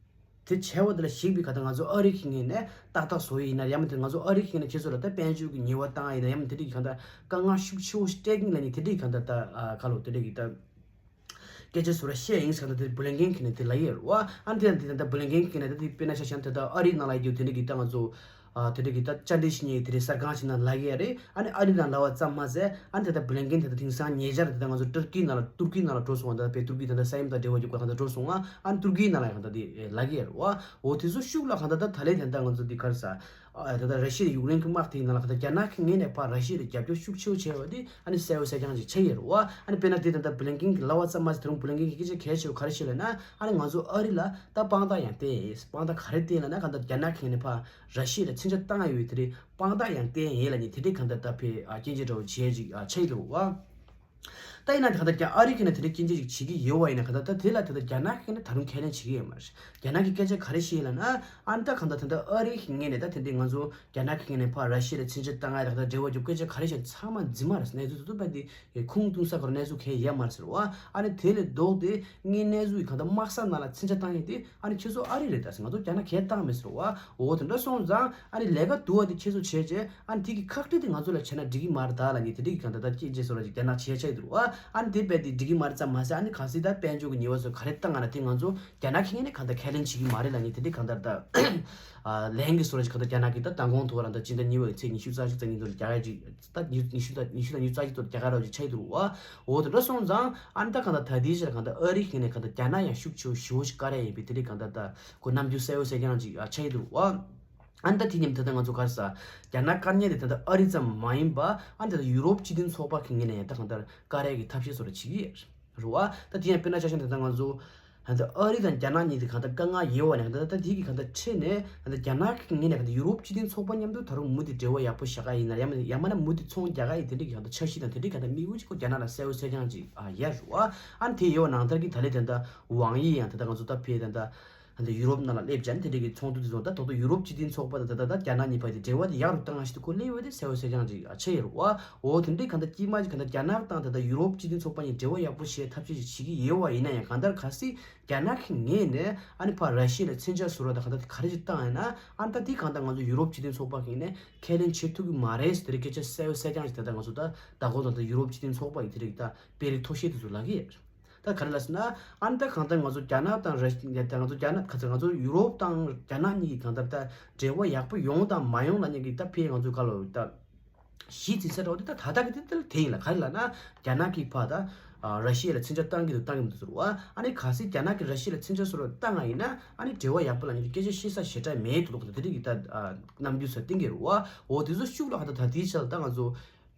དེ་བྱས་པ་དེ་ལ་གཞིགས་པའི་གང་ལྟར་ང་ཚོ་ཨ་རི་གི་ངོས་ནས་ཏག་ཏག་བཟོ་ཡི་ཡིན་ན་ཡང་མིན་དེ་ང་ཚོ་ཨ་རི་གི་ངོས་ནས་ཁྱེད་ཚོ་ལ་ད་དཔལ་འབྱོར་གྱི་ཉེས་པ་བཏང་ཡིན་ན་ཡང་མིན་དེ་འདྲའི་གི་གང་ལྟར་དཀའ་ངལ་ཤུགས་ཆེ་བོ་ཞིག་སྤྲད་ཀྱིན་ལ་ནི་དེ་འདྲའི་གང་ལྟར་ད་ཨ་ག་ལོ་དེ་འདྲའི་གི་ད་སྐད་ཆ་ཚོ་ར་བཤད་ཡིན་ཟེར་ན་དེ་བྷི་ལིན་ཀེན་གི་ནས་དེ་ལབ་ཡོད་རེད་བ། ཨ་ནི་དེ་དང་དེ་དང་ད་བྷི་ལིན་ཀེན་གི་ནས་ད་དེ་དཔེར་ན་ཆ་བཞག་ན་དེ་ད་ཨ་རི་ནང་ལ་ཡོད་དེ་འདྲའི་གི་ད་ང་ཚོ་ཨ་དེ་འདྲའི་གི་ད་བཅར་འདྲི་ཞིག་ཉེ་དེ་འདྲའི་གསར་ཁང་ཞིག་ནང་ལབ་ཡོད་རེད། ཨ་ནི་ཨ་རི་ནང་ལབ་པ་ཙམ་མ་ཟད་ཨ་ནི་དེ་ད་བྷི་ལིན་ཀེན་དེ་ད་དེང་སང་ཉེ་ཆར་དེ་ད་ང་ཚོ་ཏུར་ཀི་ནང་ལ་ཏུར་ཀི་ནང་ལ་འགྲོ་སོང་བ་ད་དཔེ་ཏུར་ཀི་ད་ད་ས་ཡོམ་དང་འབྲེལ་བ་ཡོད་པ་གང་ད་འགྲོ་སོང་ཨ། ཨ་ནི་ཏུར་ཀི་ནང་ལ་གང་ད་དེ་ལབ་ཡོད་རེད་བ། འོ་དེ་ཚོ་ཤུགས་ལ་གང་ད་ད་ད་ལན་དེ་ད་ང་ཚོ་དེ་གར་ས། ཨ་ད་ལྟ་ར་ཤི་ཡ་ཡུཀ་རེན་གྱི་དམག་དེའི་ནང་ལ་ད་རྒྱ་ནག་གི་ངོས་ནས་ཕར་ར་ཤི་ཡ་ལ་རྒྱབ་སྐྱོར་ཤུགས་ཆེ་བོ་བྱས་པ་དེ་ཨ་ནི་གསལ་པོ་གསལ་རྐྱང་ཅིག་ཆགས་ཡོད་རེད་བ། ཨ་ནི་དཔེར་ན་དེ་ད་ལྟ་བྷི་ལིན་ཀེན་གྱིས་ལབ་པ་ཙམ་མ་ཟད་དེ་རིང་བྷི་ལིན་ཀེན་གྱིས་སྐད་ཆ་གལ་ཆེ་བོ་ག་རེ་བཤད་ལབ་ན། ཨ་ནི་ང་ཚོ་ཨ་རི་ལ་ད་དཔང་རྟགས་ཡང་བསྟན་ཡིན། དཔང་རྟགས་ག་རེ་བསྟན་ལབ་ན་གང་ལྟར་རྒྱ་ནག་གི་ངོས་ནས་ཕར་ར་ཤི་ཡ་ལ་མཚོན་ཆ་བཏང་ཡོད་དེ་རེད། དཔང་རྟགས་ཡང་བསྟན་ཡིན་ལབ་ནས་དེ་འདྲའི་གང་ལྟར་ད་ཕེ་ཨ་སྐྱོན་བརྗོད་འདྲ་བོ་བྱས་ཅིག་ཨ་ཆགས་ཡོད་རེད་བ། ད་ཡིན་ན་གང་ལྟར་རྒྱ་ཨ་རི་གི་ནས་དེ་འདྲའི་སྐྱོན་བརྗོད་ཅིག་བྱེད་ཀྱི་ཡོད་བ་ཡིན་ན་གང་ལྟར་ད་དེ་ལ་ད་ལྟ་རྒྱ་ནག་གི་ནས་ད་རུང་ཁས་ལེན་བྱེད་ཀྱི་ཡོད་མ་རེད། རྒྱ་ནག་གི་སྐད་ཆ་ག་རེ་བཤད་ལབ་ན། ཨ་ནི་ད་གང་ལྟར་ད་ལྟ་ཨ་རི་གི་ངོས་ནས་ད་དེ་འདྲའི་ང་ཚོ་རྒྱ་ནག་གི་ངོས་ནས་ཕར་ར་ཤི་ཡ་ལ་མཚོན་ཆ་བཏང་ཡ་ད་གང་ལྟར་འབྲེལ་བ་རྒྱུ་སྐད་ཆ་ག་རེ་བཤད་ཚང་མ་རྫུན་མ་རེད། གནས་ཚུལ་དེ་ཚོ་དཔེ་དེ་ཁུངས་གཏུགས་ས་ག་རེ་གནས་ཚུལ་གང་ཡང་ཡོད་མ་རེད་ཟེར་བ། ཨ་ནི་དེ་ལས་ལྡོག་སྟེ་ངས་གནས་ཚུལ་གང་ལྟར་དམག་ས་ནང་ལ་མཚོན་ཆ་བཏང་ཡས་དེ་ཨ་ནི་ཁྱེད་ཚོ་ཨ་རི་རེད་ད་ཟེར། ང་ཚོ་རྒྱ་ནག་གས་བཏང་མེད་ཟེར་བ། འོ་དེ་འདྲ་སོང་ཙང་ཨ་ནི་ལས་ཀ་སྡུག་པ་དེ་ཁྱེད་ཚོ་བྱས་རྗེས་ཨ་ནི་དེ་གི་ཁག་དཀྲི་དེ་ང་ཚོ་ལ་བྱས་ན་འགྲིག་གི་མ་རེད་ད་ལབ་ནས་དེ་འདྲ་གི་གང་ལྟར་ད་སྐྱོན་བརྗོད་བཟོ་འདྲ་ཅིག་རྒྱ་ནག་བྱས་ཆགས་འདུག་བ། ཨ་ནི་དེ་རྦད་དེ་འགྲིག་གི་མ་རེད་ཙམ་མ་ཟད་ཨ་ནི་གལ་སྲིད་ད་དཔལ་འབྱོར་གྱི་ཉེས་པ་ཚོ་ག་རེ་བཏང་ང་ན་དེ་ང་ཚོ་རྒྱ་ནག་གི་ངོས་ནས་གང་ལྟར་ཁས་ལེན་བྱེད་ཀྱི་མ་རེད་ལབ་ནས་དེ་འདྲ་གང་ལྟར་ད་ལན་གྱི་བཟོ་འདྲ་ཅིག་གང་ལྟར་རྒྱ་ནག་གིས་ད་མདང་དགོང་ཐོག་རང་ད་སྤྱི་ཟླ་གཉིས་པའི་ཚེས་ཉི་ཤུ་རྩ་གཅིག་ཙམ་ཉིན་ཚོ་རྒྱག་ཡ་ཅིག་ད་ཉི་ཉི་ཤུ་དང་ཉི་ཤུ་དང་ཉི་ཤུ་རྩ་གཅིག་ཚོ་རྒྱག་ག་རོགས་ཅིག་ཆགས་འདུག་བ། འོ་དེ་འདྲ་སོང་ཙང་ཨ་ནི་ད་གང་ལྟར་ད་ལྟའི་ཆར་གང་ལྟར་ཨ་རི་གི་ངོས་ནས་གང་ལྟར་རྒྱ་ནག་ཡང་ཤུགས་ཆེ་བོ་ཞེ་པོ་ཞིག་བཀར་ཡ་ཡིན་པའི་དེ་འདྲའི་གང་ལྟར་ད་ཁོ་རྣམ་འགྱུར་གསལ་པོ་གསལ་རྐྱང་ཅིག་ཨ་ཆགས་ཀྱི་འདུག་བ། ཨ་ནི་ད་དེ་མཉམ་ད་ལྟ་ང་ཚོ་ག་རེ་ཟ། རྒྱ་ནག་བཀར་མཁན་དེ་ད་ལྟ་ཨ་རི་ཙམ་མ་ཡིན་པ་ཨ་ནི་ད་ལྟ་ཡུ་རོབ་སྤྱི་མཐུན་ཚོགས་པ་གི་ངོས་ནས་ཡང་ད་གང་ལྟར་བཀར་ཡ་གི་ཐབས་ཤེས་བཟོ་འདྲ་བྱེད་ཀྱི་ཡོད་རེད་བ། ད་དེ་ཡང་དཔེར་ན་ཆ་བཞག་ན་ད་ལྟ་ང་ཚོ་ད་ལྟ་ཨ་རི་དང་རྒྱ་ནག་གཉིས་དེ་གང་ལྟར་དཀའ་ངལ་ཡོད་བ་ནས་ད་ལྟ་དེ་གི་གང་ལྟར་འཕྲད་ནས་ད་ལྟ་རྒྱ་ནག་གི་ངོས་ནས་གང་ལྟར་ཡུ་རོབ་སྤྱི་མཐུན་ཚོགས་པ་མཉམ་དུ་ད་རུང་མུ་མཐུད་འབྲེལ་བ་ཡག་པོ་བཞག་ག་ཡིན་ན་ཡང་ཡང་མིན་ན་མུ་མཐུད་ཚོང་རྒྱག་ག་ཡིན་དེ་འདྲའི་གི་གང་ལྟར་འཆར་གཞི་དང་དེ་འདྲའི་གང་ལྟར་དམིགས་ཡུལ་ཅིག་ཁོ་རྒྱ་ནག་ལ་གསལ་པོ་གསལ་རྐྱང་ཅིག་ཨ་ཡོད་རེད་བ། ཨ་ནི་དེ་ཡོད་ནང་ལྟར་གྱི་ད་ལན་དེ་འདྲ་ཝང་ཡི་ཡང་དེ་ལྟར་ང་ཚོ་ད་ཕེ་དེ་འདྲ་ད་ཡུ་རོབ་ནང་ལ་སླེབས་ཀྱང་དེ་འདྲ་གི་ཚོགས་འདུ་དེ་ཚོ་ད་ད་ད་ཡུ་རོབ་སྤྱི་མཐུན་ཚོགས་པ་དང་ད་ད་ད་རྒྱ་ནག་གཉིས་བར་དེ་འབྲེལ་བ་དེ་ཡག་རུ་བཏང་ཞིག་ཏུ་ཁོ་སླེབས་ཡོད་དེ་གསལ་པོ་གསལ་རྐྱང་ཅིག་ཨ་ཆགས་ཡོད་རེད་བ། འོ་དེ་འདྲའི་གང་ལྟར་དཀྱིལ་མ་ཅིག་གང་ལྟར་རྒྱ་ནག་དང་ད་ད་ཡུ་རོབ་སྤྱི་མཐུན་ཚོགས་པ་གཉིས་འབྲེལ་བ་ཡག་པོ་བྱེད་ཐབས་ཤེས་ཅིག་བྱེད་ཀྱི་ཡོད་བ་ཡིན་ན་ཡང་གང་ལྟར་གལ་སྲིད་རྒྱ་ནག་གི་ངོས་ནས་ཨ་ནི་ཕར་ར་ཤི་ཡ་ལ་མཚོན་ཆ་བཟོ་ར་ད་གང་ལྟར་ག་རེ་ཅིག་བཏང་ཡོད་ན་ཨ་ནི་ད་དེ་གང་ལྟར་ང་ཚོ་ཡུ་རོབ་སྤྱི་མཐུན་ཚོགས་པ་གི་ངོས་ནས་ཁས་ལེན་བྱེད་ཐུབ་ཀྱི་མ་རེད་ཟེར་དེ་འདྲའི་སྐད་ཆ་གསལ་པོ་གསལ་རྐྱང་ཞིག་ད་ལྟ་ང་ཚོ་ད་ད་གོ་དང་ད་ཡུ་རོབ་སྤྱི་མཐུན་ཚོགས་པ་ཡི་དེ་རིགས་ད་དཔོན་རིགས་མཐོ་ཤོས་དེ་ཚོ་ལབ་ཀྱི་ཡོད། ད་ག་རེ་ལབ་ཟེར་ན་ཨ་ནི་ད་གང་ལྟར་ང་ཚོ་རྒྱ་ནག་དང་ར་ཤི་ཡ་ད་ང་ཚོ་རྒྱ་ནག་ག་ཚོད་ང་ཚོ་ཡུ་རོབ་དང་རྒྱ་ནག་གཉིས་ཀྱི་གང་ལྟར་ད་འབྲེལ་བ་ཡག་པོ་ཡོང་དང་མ་ཡོང་ལབ་མཁན་གྱི་ད་ཕེ་ང་ཚོ་ག་ལོ་ད་གཞི་འཛིན་ས་འདྲ་བོ་དེ་ད་ད་ལྟ་གི་དེ་དེ་ལ་དེ་ཡིན་ལ། ག་རེ་ལབ་ན་རྒྱ་ནག་གི་ཕ་ད་ ཨ་ར་ཤི་ཡ་ལ་མཚོན་ཆ་བཏང་གི་འདུག་བཏང་གི་མི་འདུག་ཟེར་བ། ཨ་ནི་གལ་སྲིད་རྒྱ་ནག་གིས་ར་ཤི་ཡ་ལ་མཚོན་ཆ་སོགས་བཏང་ང་ཡིན་ན་ཨ་ནི་འབྲེལ་བ་ཡག་པོ་ལ་ཉེ་སྐད་ཆ་བཤད་ས་ཞེ་དྲག་མེད་འདུག་དེ་རིགས་ཀྱི་ད་ཨ་རྣམ་འགྱུར་ས་བསྟན་གྱི་རེད་བ། འོ་དེ་ཚོ་ཤུགས་ལ་ཧ་ད་ད་ལྟའི་ཆར་ད་ང་ཚོ་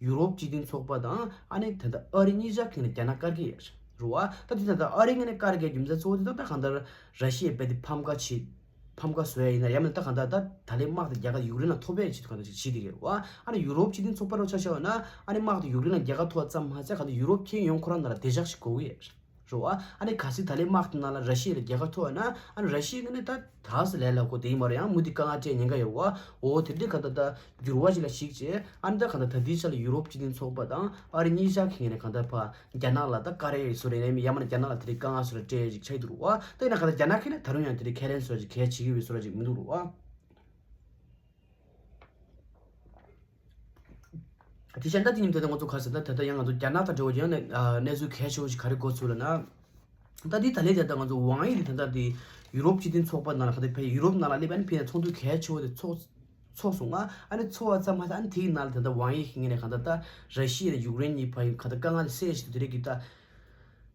ཡུ་རོབ་སྤྱི་མཐུན་ཚོགས་པ་དང་ཨ་ནི་ད་ལྟ་ཨ་རི་གཉིས་ཆ་གིས་ནི་རྒྱ་ནག་བཀར་གྱི་ཡོད་རེད་བ། ད་དེ་ད་ལྟ་ཨ་རི་ངོས་ནས་བཀར་གྱི་རྒྱུ་མཚན་གཙོ་བོ་དེ་ད་ད་གང་ལྟར་ར་ཤི་ཡའི་རྦད་དེ་ཕམ་ཁ་བྱེད། ཕམ་ཁ་བཟོ་ཡ་ཡིན་ན་ཡང་མིན་ད་གང་ལྟར་ད་ད་ལན་དམག་དེ་རྒྱ་གར་ཡུཀ་རེན་ལ་ཐོབ་པའི་ཆེད་དུ་གང་ལྟར་ཅིག་བྱེད་དེ་ཡོད་རེད་བ། ཨ་ནི་ཡུ་རོབ་སྤྱི་མཐུན་ཚོགས་པ་རོགས་ཆ་བཞག་པ་ན་ཨ་ནི་དམག་དེ་ཡུཀ་རེན་ལ་རྒྱལ་ཁ་ཐོབ་པ་ཙམ་མ་ཟད་གང་ལྟར་ཡུ་རོབ་ཁྱོན་ཡོངས་ཁོ་རང་ནང་ལ་བདེ་འཇགས་ཤིག་དགོས་ཀྱི་ཡོད་རེད་བ། ཨ་ནི་གལ་སྲིད་ད་ལན་དམག་དེ་ནང་ལ་ར་ཤི་ཡ་ལ་རྒྱལ་ཁ་ཐོབ་པ་ན་ཨ་ནི་ར་ཤི་ཡའི་ངོས་ནས་ད་ད་སི་ལས་ལ་ཁོ་དེ་ཡིན་མ་རེད་ཡང་མུ་མཐུད་དཀའ་ངལ་སྤྲད་ཉེན་ཁ་ཡོད་རེད་བ། འོ་དེ་འདྲའི་གང་ལྟར་ད་འགྱུར་བ་ཞིག་ལ་གཞིགས་བྱས་ཨ་ནི་ད་གང་ལྟར་ད་ལྟའི་ཆ་ལ་ཡུ་རོབ་སྤྱི་མཐུན་ཚོགས་པ་དང་ཨ་རི་གཉིས་ཆ་གི་ངོས་ནས་གང་ལྟར་ཕ། རྒྱ་ནག་ལ་ད་བཀའ་རེ་བཟོ་རེ་ནས་ཡང་མིན་རྒྱ་ནག་ལ་དེ་རིང་དཀའ་ངལ་བཟོ་རེ་སྤྲད་ཅིག་ཆགས་འདུག་བ། ད་ཡིན་ན་ག་ད་རྒྱ་ནག་གིས་ནི་ད་རུང་ཡང་དེ་རིང་ཁས་ལེན་བཟོ་ཅིག་གལ་བྱེད་ཀྱི་ཡོད་བཟོ་ར་ཅིག་མི་འདུག་རུ་བ། དེ་བཞིན་ད་དེ་ཉིན་དེ་ད་ང་ཚོ་ག་ཟེར་ད་ད་ད་ཡང་ང་ཚོ་རྒྱ་ནག་དང་འབྲེལ་བ་ཡང་ནས་གནས་ཚུལ་གལ་ཆེ་བོ་ཞིག་ག་རེ་གོ་ཚུལ་ལ་ན། ད་དེ་ད་ལས་དེ་ད་ང་ཚོ་ཝང་ཡི་དེ་ད་ད་དེ་ཡུ་རོབ་སྤྱི་མཐུན་ཚོགས་པ་ནང་ལ་ག་ད་ཕེ་ཡུ་རོབ་ནང་ལ་སླེབས་ཨ་ནི་ཕེ་ཡ་ཚོགས་འདུ་གལ་ཆེ་བོ་དེ་ཚོགས། ཚོགས་སོང་ང་། ཨ་ནི་ཚོགས་པ་ཙམ་མ་ཟད་ཨ་ནི་དེའི་ནང་ལ་ད་ལྟ་ཝང་ཡི་གི་ངོས་ནས་གང་ལྟར་ད་ར་ཤི་ཡ་དང་ཡུཀ་རེན་གཉིས་བར་གྱི་གང་ལྟར་དཀའ་ངལ་སེལ་ཞིག་ཏུ་དེ་རིགས་ཀྱི་ད་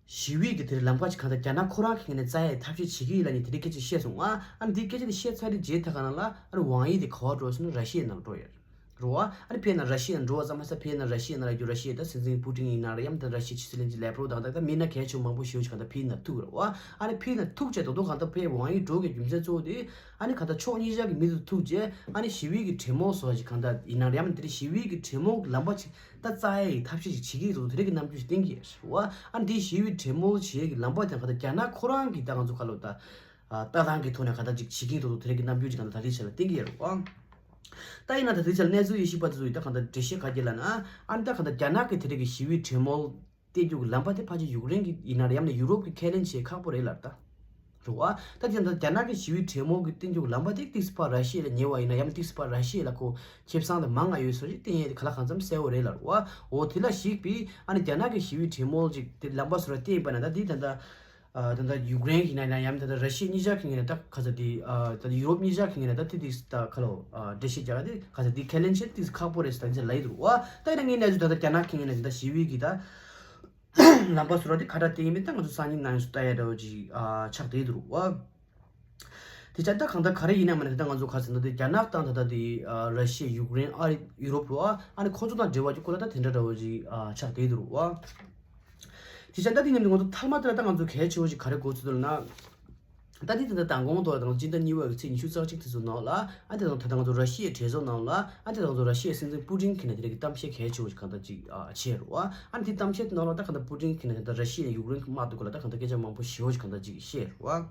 ཞི་བའི་གི་དེ་རིགས་ལམ་ཁ་ཅིག་གང་ལྟར་རྒྱ་ནག་ཁོ་རང་གི་ངོས་ནས་བཙལ་ཡའི་ཐབས་ཤེས་བྱེད་ཀྱི་ཡིན་ལབ་ནས་དེ་རིགས་སྐད་ཆ་བཤད་སོང་ང་། ཨ་ནི་དེའི་སྐད་ཆ་དེ་བཤད་ཚར་དུས་རྗེས་ད་ག་ནང་ལ་ཨ་ནི་ཝང་ཡི་དེ་ག་བ་འགྲོ་ཟེར་ན་ར་ཤི་ཡའི་ནང་ལ་འགྲོ་ཡོད་རེད་བ། ཨ་ནི་ཕེ་ན་ར་ཤི་ཡ་འགྲོ་བ་ཙམ་མ་ཟད་ཕེ་ན་ར་ཤི་ཡ་ནང་ལ་རྒྱུ་ར་ཤི་ཡ་ད་སྲིད་འཛིན་པུ་ཏིན་ཡིན་ན་ར་ཡང་ད་ར་ཤི་ཡའི་ཕྱི་སྲིད་བློན་ཆེན་ལེབ་རོབ་དང་ད་ལྟ་མི་སྣ་གལ་ཆེ་མང་པོ་ཞེ་པོ་ཅིག་གང་ལྟར་ཕེ་ན་ཐུག་རེད་བ། ཨ་ནི་ཕེ་ན་ཐུག་བྱས་ད་དུང་གང་ལྟར་ཕེ་ཝང་ཡི་འགྲོ་གི་རྒྱུ་མཚན་གཙོ་བོ་དེ། ཨ་ནི་གང་ལྟར་ཕྱོགས་གཉིས་ཆ་གི་མི་དེ་ཐུག་རྗེས་ཨ་ནི་ཞི་བའི་གི་གྲོས་མོལ་སོགས་ཀྱི་གང་ལྟར་ཡིན་ན་ཡང་དེ་ཞི་བའི་གི་གྲོས་མོལ་གྱི་ལམ་པ་ཅིག་ད་བཙལ་ཡ་ཡི་ཐབས་ཤེས་ཅིག་བྱེད་ཀྱི་ཡོད་དེ་རིགས་ཀྱི་རྣམ་འགྱུར་ཞིག་བསྟན་གྱི་ཡོད་རེད་བ། ཨ་ནི་དེ་ཞི་བའི་གྲོས་མོལ་བྱེད་ཡ་གི་ལམ་པ་དེ་གང་ལྟར་རྒྱ་ནག་ཁོ་རང་གི་ད་ང་ཚོ་ཁ་ལོ་ད་ལྟ་སྟངས་ཀྱི་ཐོག་ནས་གང་ལྟར་ཅིག་བྱེད་ཀྱི་ཡོད་དེ་རིགས་ཀྱི་རྣམ་འགྱུར་ཅིག་གང་ལྟར་ད་རེས་ཆ་ལ་བསྟན་གྱི་ཡོད་རེད་བ། ད་ཡིན་ན་ད་རེས་ཆ་ལ་གནས་ཚུལ་དབྱེ་ཞིབ་པ་དེ་ཚོ་ཡིས་ད་གང་ལྟར་འགྲེལ་བཤད་ག་རེ་ལབ་ན་ཨ་ནི་ད་གང་ལྟར་རྒྱ་ནག་གི་དེ་རིགས་ཀྱི་ཞི་བའི་གྲོས་མོལ་བསྟན་རྒྱུ་གི་ལམ་པ་དེ་ཕལ་ཆེར་ཡུཀ་རེན་གྱི་ཡིན་ན་རེད་ཡང་ན་ཡུ་རོབ་ཀྱི་ཁས་ལེན་བྱེད་ཁག་པོ་རེད་ལབ་ད། རེད་བ། ད་དེ་འདྲ་རྒྱ་ནག་གི་ཞི་བའི་གྲོས་མོལ་གྱི་བསྟན་རྒྱུ་གི་ལམ་པ་དེ་ཏིག་ཙམ་ཕར་ར་ཤི་ཡ་ལ་ཉེ་བ་ཡིན་ན་ཡང་ན་ཏིག་ཙམ་ཕར་ར་ཤི་ཡ་ལ་ཁོ་ཁེ་བཟང་དང་མང་ང་ཡོད་བཟོ་ཞིག་བསྟན་ཡས་དེ་ག་ལ་གང་འཚམ་གསལ་བོ་རེད་ལབ་རེད་བ། འོ་དེ་ལ་གཞིགས་པའི་ཨ་ནི་རྒྱ་ནག་གི་ཞི་བའི་གྲོས་མོལ་ཅིག་དེ་ལམ་པ་བཟོ་ར་བསྟན་པ་ན་ད་དེ་ད་ལྟ་ཨ་ད་ལྟ་ཡུཀ་རེན་ཡིན་ན་ཡང་ཡང་ད་ལྟ་ར་ཤི་ཡ་གཉིས་ཆ་གི་ངོས་ནས་ད་ག་ཚོད་དེ་ཨ་ད་ལྟ་ཡུ་རོབ་གཉིས་ཆ་གི་ངོས་ནས་ད་དེ་དེ་ད་ག་ལོ་ཨ་འགྲེལ་བཤད་རྒྱག་ག་དེ་ག་ཚོད་དེ་ཁས་ལེན་བྱེད་དེ་ཁག་པོ་རེད་ཟེར་ད་དེ་ལབ་ཡི་འདུག་རེད་བ། ད་ཡིན་ན་ངའི་གནས་ཚུལ་ད་ལྟ་རྒྱ་ནག་གི་ངོས་ནས་ད་ཞི་བའི་གི་ད། ལམ་པ་བཟོ་ར་དེ་ཁ་བྲལ་བསྟན་ཡིན་མིན་ད་ང་ཚོ་སང་ཉིན་གནངས་ཉིན་སུ་ལྟ་ཡ་འདྲ་བོ་ཅིག་ཨ་ཆགས་བསྡད་འདུག་བ། དེ་ཆ་ད་གང་ལྟར་ག་རེ་ཡིན་ན་མ་ནི་ད་ང་ཚོ་ག་ཟེར་ན་དེ་རྒྱ་ནག་དང་ད་ལྟ་དེ་ཨ་ར་ཤི་ཡ་ཡུཀ་རེན་ཨ་རི་ཡུ་རོབ་རུ་ཨ་ཨ་ནི་ཁོ་ཚོ་དང་འབྲེལ་བ་ཅིག་ཁོ་ལ་ད་དེ་འདྲ་འདྲ་བོ་ཅིག་ཨ་ཆགས་བསྡད་འདུག་བ། དེ་ཆ་ད་དེ་ཉིན་དུ་ང་ཚོ་མཐའ་མ་དེ་ལ་ད་ང་ཚོ་གལ་ཆེ་བོ་ཅིག་ག་རེ་གོ་ཚུལ་འདུག་ལབ་ན། ད་དེ་ད་ལྟ་མདང་དགོང་དུ་དང་སྤྱི་ཟླ་གཉིས་པའི་ཚེས་ཉི་ཤུ་རྩ་གཅིག་དེ་ཚོ་ནང་ལ་ཨ་དེ་དང་ད་ལྟ་ང་ཚོ་ར་ཤི་ཡའི་གྲོས་ཚོགས་ནང་ལ་ཨ་དེ་དང་ང་ཚོ་ར་ཤི་ཡའི་སྲིད་འཛིན་པུ་ཏིན་གྱིས་ནས་དེ་རིགས་གཏམ་བཤད་གལ་ཆེ་བོ་ཞིག་གང་ལྟར་ཅིག་ཨ་བྱས་རེད་བ། ཨ་དེ་གཏམ་བཤད་དེ་ནང་ལ་ད་གང་ལྟར་པུ་ཏིན་གྱིས་ནས་ད་ལྟ་ར་ཤི་ཡ་ཡུཀ་རེན་གྱི་དམག་དེ་སྐོར་ལ་ད་གང་ལྟར་སྐད་ཆ་མང་པོ་ཞེ་བོ་ཞིག་གང་ལྟར་ཅིག་བཤད་རེད་བ།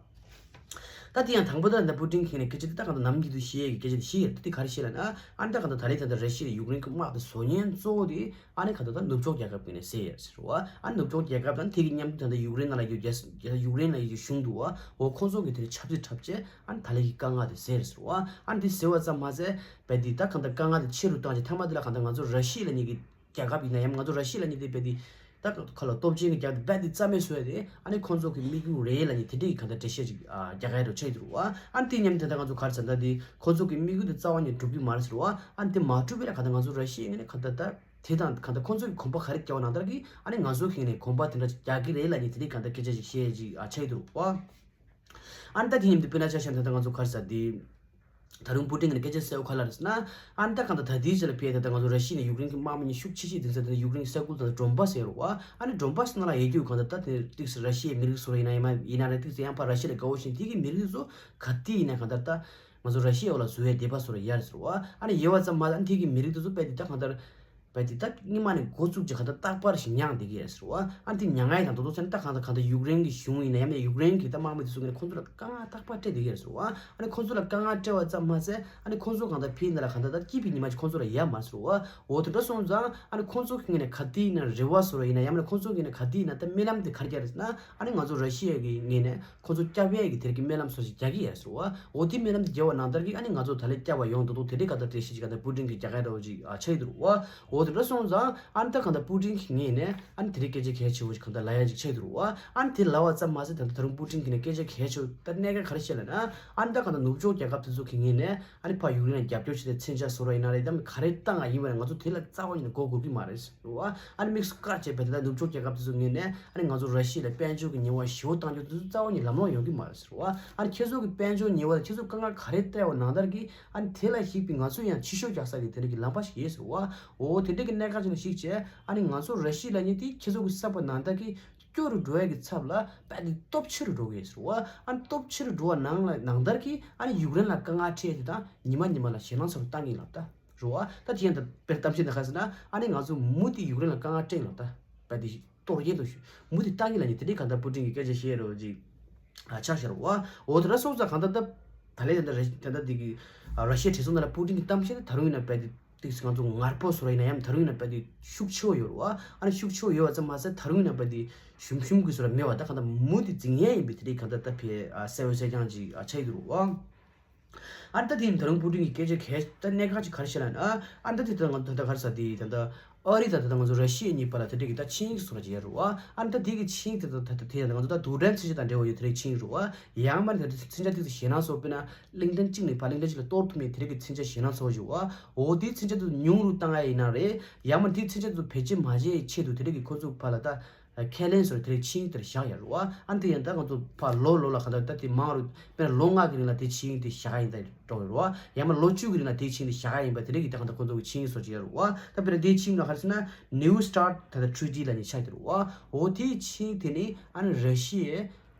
ད་དེ་ཡང་དང་པོ་ད་ལྟ་པུ་ཏིན་གྱིས་ནས་སྐད་ཆ་དེ་ད་གང་ལྟར་ནམ་རྒྱུན་དུ་བཤད་ཡས་ཀྱི་སྐད་ཆ་དེ་བཤད་ཡས་རེད། ད་དེ་ག་རེ་བཤད་ལབ་ན་ཨ་ནི་ད་གང་ལྟར་ད་རེས་ད་ལྟ་ར་ཤི་ཡ་ཡུཀ་རེན་གྱི་དམག་དེ་བཟོ་མཁན་གཙོ་བོ་དེ། ཨ་ནི་ག་ད་ད་ནུབ་ཕྱོགས་རྒྱལ་ཁབ་ཀྱི་ནས་ཟེར་ཡ་ཟེར་བ། ཨ་ནི་ནུབ་ཕྱོགས་རྒྱལ་ཁབ་དང་དེ་གི་མཉམ་དུ་ད་ལྟ་ཡུཀ་རེན་ནང་ལ་ཡོད་རྒྱ་ཡུཀ་རེན་ནང་ཡོད་གཞུང་འདུག་བ། འོ་ཁོང་ཚོ་གི་དེ་ཆབ་སྲིད་འཁྲབ་ཆས་ཨ་ནི་ད་ལྟ་གི་དཀའ་ངལ་དེ་ཟེར་ཟེར་བ། ཨ་ནི་དེ་ཟེར་བ་ཙམ་མ་ཟད་བས་དེ་ད་གང་ལྟར་དཀའ་ངལ་དེ་ཆེ་རུ་བཏང་རྗེས་མཐའ་མ་དེ་ལ་གང་ལྟར་ང་ཚོ་ར་ཤི་ཡ་ལབ་མཁན་གྱི་རྒྱལ་ཁབ་ཡིན་ན་ཡང་ང་ཚོ་ར་ཤི་ཡ་ལབ་མཁན་དེ་བས་དེ་ད་ག་ལ་སྟོབས་ཆེན་གྱི་རྒྱལ་ཁབ་དེ་བས་དེ་རྩ་མེད་བཟོ་ཡ་དེ་ཨ་ནི་ཁོང་ཚོ་གི་དམིགས་ཡུལ་རེད་ལབ་མཁན་དེ་འདྲ་གི་གང་ལྟར་འགྲེལ་བཤད་ཅིག་རྒྱག་ཡ་རུ་ཆགས་ཡོད་རེད་བ། ཨ་ནི་དེ་མཉམ་དུ་ད་ལྟ་ང་ཚོ་ག་རེ་ཟེར་ན་ད་དེ་ཁོང་ཚོ་གི་དམིགས་ཡུལ་དེ་རྩ་བ་ནས་འགྲུབ་ཀྱི་མ་རེད་ཟེར་བ། ཨ་ནི་དེ་མ་འགྲུབ་པའི་ལ་གང་ལྟར་ང་ཚོ་ར་ཤི་ཡའི་ངོས་ནས་གང་ལྟར་ད། དེ་དང་གང་ལྟར་ཁོང་ཚོ་གིས་གོམ་པ་ག་རེ་རྒྱག་པ་ནང་ལྟར་གྱིས་ཨ་ནི་ང་ཚོ་གི་ནས་གོམ་པ་དེ་འདྲ་ཅིག་རྒྱག་གི་རེད་ལབ་ནས་དེ་འདྲའི་གང་ལྟར་སྐད་ཆ་ཅིག་བཤད་ཅིག་ཨ་ཆགས་ཡོད་འདུག་བ། ཨ་ནི་ད་དེ་ཡིན་དུས་དཔེར་ན་ཆ་བཞག་ན་ད་ང་ཚོ་ག་རེ་ཟེར་དེ། ད་རུང་པུ་ཏིན་གྱི་སྐད་ཆ་གསལ་པོ་ག་ལ་རེད་ཟེར་ན། ཨ་ནི་ད་གང་ལྟར་ད་ལྟའི་ཆ་ལ་ཕེ་ད་ལྟ་ང་ཚོ་ར་ཤི་ཡ་ནས་ཡུཀ་རེན་གྱི་དམག་མི་གཉིས་ཤུགས་ཆེ་ཤོས་དེ་ཚོ་ད་ལྟ་ཡུཀ་རེན་གྱི་ས་ཁུལ་ད་ལྟ་ཌོན་བྷ་སི་ཟེར་བ། ཨ་ནི་ཌོན་བྷ་སི་ནང་ལ་ཡོད་རྒྱུ་གང་ལྟར་ད་དེ་ཏིག་སེ་ར་ཤི་ཡའི་མི་རིགས་ཚོ་ཡིན་ན་ཡིན་ན་ཡིན་ན་རེད། ཏིག་སེ་ཡང་ཕར་ར་ཤི་ཡ་ལ་དགའ་བོ་ཞིག་དེ་གི་མི་རིགས་ཚོ་ག་དེ་ཡིན་ན་གང་ལྟར་ད། ང་ཚོ་ར་ཤི་ཡའི་འོག་ལ་བཟོ་ཡའི་དད་པ་སོགས་ལ་ཡར་ཟེར་བ། ཨ་ནི་ཡོད་པ་ཙམ་མ་ཟད་ཨ་ནི་དེ་གི་མི་རིགས་དེ་ཚོ་དཔེ་དེ་ད་གང་ལྟར། དཔེ་དེ་ད་སྔོན་མ་ནས་འགོ་བཙུགས་ཀྱི་གང་ལྟར་རྟག་པར་ཞིག་མྱངས་བསྡད་ཀྱི་ཡོད་ཟེར་བ། ཨ་ནི་དེ་མྱངས་ཡ་དང་དོ་དོ་ཚན་ད་གང་ལྟར་གང་ལྟར་ཡུཀ་རེན་གྱི་གཞུང་ཡིན་ན་ཡང་ན་ཡུཀ་རེན་གྱི་ད་དམག་མི་དེ་ཚོ་ངས་ཁོང་ཚོ་ལ་དཀའ་ངལ་རྟག་པར་སྤྲད་བསྡད་ཀྱི་ཡོད་ཟེར་བ། ཨ་ནི་ཁོང་ཚོ་ལ་དཀའ་ངལ་སྤྲད་པ་ཙམ་མ་ཟད་ཨ་ནི་ཁོང་ཚོ་གང་ལྟར་ཕི་ཡིན་ན་ལ་གང་ལྟར་ད་སྐྱིད་པའི་ཉི་མ་ཅིག་ཁོང་ཚོ་ལ་ཡོད་མ་ཟེར་བ། འོ་དེ་འདྲ་སོང་ཙང་ཨ་ནི་ཁོང་ཚོ་གི་ངོས་ནས་ག་དེ་ཡིན་ན་རེ་བ་སོགས་ཡིན་ན་ཡང་མིན་ན་ཁོང་ཚོ་གི་ངོས་ནས་ག་དེ་ཡིན་ན་ད་སྨོན་ལམ་དེ་ག་རེ་རྒྱག་རེད་ཟེར་ན། ཨ་ནི་ང་ཚོ་ར་ཤི་ཡ་གི་ངོས་ནས་ཁོང་ཚོ་སྐྱབས་ཡས་ཀྱི་དེ་རིགས་ཀྱི་སྨོན་ལམ་སོགས་ཤིག་རྒྱག་གི་ཡོད་ཟེར་བ། འོ་དེ་སྨོན་ལམ་དེ་རྒྱག་པ་ནང་ལྟར་གྱི་ཨ་ནི་ང་ཚོ་ད་ལན་སྐྱབས་པ་ཡོང་དོ་དོ་དེ་འདྲའི་ག་ད་འགྲེལ་བཤད་ཅིག་ག་ད་པུ་ཏིན་གྱིས་རྒྱག་ཡ་འདྲ་བོ་ཅིག་ཨ་ཆགས་ཡོད་འདུག་བ། འོ་ དེ་འདྲ་སོང་ཙང་ཨ་ནི་ད་གང་ལྟར་པུ་ཏིན་གྱི་ངོས་ནས་ཨ་ནི་དེ་རིང་སྐད་ཆ་གལ་ཆེ་བོ་ཞིག་གང་ལྟར་ལབ་ཡ་ཅིག་ཆགས་འདུག་རེད་བ། ཨ་ནི་དེ་ལབ་པ་ཙམ་མ་ཟད་ད་ལྟ་ད་རུང་པུ་ཏིན་གྱིས་ནས་སྐད་ཆ་གལ་ཆེ་བོ་ད་གནད་འགག་ག་རེ་བཤད་ལབ་ན། ཨ་ནི་ད་གང་ལྟར་ནུབ་ཕྱོགས་རྒྱལ་ཁབ་དེ་ཚོ་གི་ངོས་ནས་ཨ་ནི་ཕར་ཡུཀ་རེན་ལ་རྒྱབ་སྐྱོར་བྱས་ཏེ་མཚོན་ཆ་བཟོ་ར་ཡིན་ན་རེད། ད་ག་རེ་བཏང་ང་ཡིན་པ་རེད། ང་ཚོ་དེ་ལ་རྩ་བ་ཉིད་ནས་མགོ་སྒུར་གི་མ་རེད་རེད་བ། ཨ་ནི་དམིགས་སུ་བཀར་བྱས་པ་དེ་ད་ནུབ་ཕྱོགས་རྒྱལ་ཁབ་དེ་ཚོ་ངོས་ནས་ཨ་ནི་ང་ཚོ་ར་ཤི་ཡ་ལ་དཔལ་འབྱོར་གྱི་ཉེས་པ་ཞེ་པོ་བཏང་རྒྱུ་དེ་ཚོ་རྩ་བ་ཉིད་ནས་ལམ་ལྷོང་ཡོང་གི་མ་རེད་ཟེར་བ། ཨ་ནི་ཁྱེད་ཚོ་གི་དཔལ་འབྱོར་ཉེས་པ་དང་ཁྱེད་ཚོ་དཀའ་ངལ་ག་རེ་སྤྲད་པ་ནང་ལྟར་གྱི་ཨ་ནི་དེ་ལ་གཞིགས་པའི་ང་ཚོ་ཡང་ཕྱི་བཤོལ་རྒྱག་ས་གི་དེ་འདྲ་གི་ལམ་པ་ཞིག་ཡོད་ཟེར་བ། འོ་དེ་འདྲ་གི་གནད་འགག་ཅིག་ལ་གཞིགས་བྱས་ཨ་ནི་ང་ཚོ་ར་ཤི་ཡ་ལབ་མཁན་དེ་ཁྱེད་ཚོ་གི་བསམ་པ་ནང་ལྟར་གྱི་སྐྱོ་རུ་འགྲོ་ཡ་གི་ཚབ་ལ་རྦད་དེ་སྟོབས་ཆེ་རུ་འགྲོ་གི་ཡོད་ཟེར་བ། ཨ་ནི་སྟོབས་ཆེ་རུ་འགྲོ་བ་ནང་ལ་ནང་ལྟར་གྱི་ཨ་ནི་ཡུཀ་རེན་ལ་དཀའ་ངལ་འཕྲད་དེ་དང་ཉི་མ་ཉི་མ་ལ་ཞེད་སྣང་ཚ་རུ་བཏང་གི་ཡིན་ལབ་ད་རེད་བ། ད་དེ་ཡང་ད་དཔེར་གཏམ་བཤད་ནང་ག་ཟེར་ན་ཨ་ནི་ང་ཚོ་མུ་མཐུད་ཡུཀ་རེན་ལ་དཀའ་ངལ་སྤྲད་ཡིན་ལབ་ད་རྦད་དེ། གཏོར་སྐྱོན་དུ་ཞུ། མུ་མཐུད་བཏང་གི་ལབ་མཁན་དེ་འདྲའི་གང་ལྟར་པུ་ཏིན་གྱི་སྐད་ཆ་བཤད་རོགས་ཅིག་ཨ་ཆགས་ཤར་བ། འོ་དེ་འདྲ་སོང་ཙང་གང་ལྟར་ད་ད་ལས་དེ་འདྲ་རེ་དེ་འདྲ་འདི་གི་ཨ་ར་ཤི་ཡའི་གྲོས་ཚོགས་ནང་ལ་པུ་ཏིན་གྱི་གཏམ་བཤད་དེ་ད་རུང་ཡིན་ན་རྦད་དེ་ཏིག་ཙམ་ང་ཚོ་ངར་པོ་བཟོ་ར་ཡིན་ན་ཡང་ད་རུང་ཡིན་ན་རྦད་དེ་ཤུགས་ཆེ་བོ་ཡོད་རེད་བ། ཨ་ནི་ཤུགས་ཆེ་བོ་ཡོད་པ་ཙམ་མ་ཟད་ད་རུང་ཡིན་ན་རྦད་དེ་ཞུམ་ཞུམ་གྱི་བཟོ་ར་མེད་བ། ད་གང་ལྟར་མུ་མཐུད་འཛིང་ཡས་ཡིན་པའི་དེ་འདྲའི་གང་ལྟར་ད་ཕའི་ཨ་གསལ་བོ་གསལ་རྐྱང་ཅིག་ཨ་ཆགས་ཡོད་རེད་བ། ཨ་ནི་ད་དེ་ཡིན་ད་རུང་པུ་ཏིན་གྱི་སྐད་ཆ་གལ་ད་གནད་འགག་ཅིག་ག་རེ་བཤད་ལབ་ན། ཨ་ནི་ད་དེ་ད་ང་ད་ད་ག་རེ་ཟ་དེ་ད་ད་ཨ་རི་ད་ད་ད་ང་ཚོ་ར་ཤི་ཡ་གཉིས་བར་ལ་དེ་འདྲ་གི་ད་ཆིངས་ཡིག་བཟོ་འདྲ་ཅིག་ཡོད་རེད་བ། ཨ་ནི་ད་དེ་གི་ཆིངས་ཡིག་དེ་ད་ད་ད་དེ་ད་ང་ཚོ་ད་རྡུལ་ཕྲན་མཚོན་ཆ་དང་འབྲེལ་བ་ཡོད་དེ་འདྲའི་ཆིངས་ཡིག་རེད་བ། ཡང་མ་ནི་ད་དེ་མཚོན་ཆ་དེ་ཚོ་ཞེད་སྣང་ཚ་བོ་དཔེར་ན་གླིང་ཕྲན་གཅིག་ནས་ཕར་གླིང་ཕྲན་གཅིག་ལ་གཏོར་ཐུབ་མཁན་དེ་འདྲ་གི་མཚོན་ཆ་ཞེད་སྣང་ཚ་བོ་ཅིག་ཡོད་བ། འོ་དེའི་མཚོན་ཆ་དེ་ཚོ་ཉུང་རུ་བཏང་ཡ་ཡིན་ན་རེད། ཡང་མ་ནི་དེའི་མཚོན་ཆ་དེ་ཚོ་བེད་སྤྱོད་མ་བྱས་ཆེད་དུ་དེ་འདྲ་གི་ཁོ་ཚོ་བར་ལ་ད། ཁས་ལེན་སོགས་དེ་ཆིངས་དེར་བཞག་ཡ་རེད་བ། ཨ་ནི་དེ་ཡང་ད་ང་ཚོ་ཕར་ལོ་ལོ་ལ་ག་ད་ད་དེ་མང་རུ་དཔེར་ན་ལོ་ལྔ་གི་རིང་ལ་དེ་ཆིངས་དེ་བཞག་ཡིན་ད་འགྲོ་ཡོད་རེད་བ། ཡང་མ་ལོ་བཅུ་གི་རིང་ལ་དེ་ཆིངས་དེ་བཞག་ཡིན་པ་དེ་འདྲ་གི་ད་ག་ད་ཁོ་ཚོ་གི་ཆིངས་སོགས་ཅིག་ཡོད་རེད་བ། ད་དཔེར་ན་དེའི་ཆིངས་ལ་ག་རེ་ཟེར་ན་New START ད་ད་Treaty ལབ་ནས་ཆགས་ཀྱི་རེད་བ། འོ་དེའི་ཆིངས་དེ་ནི་ཨ་ནི་ར་ཤི་ཡའི་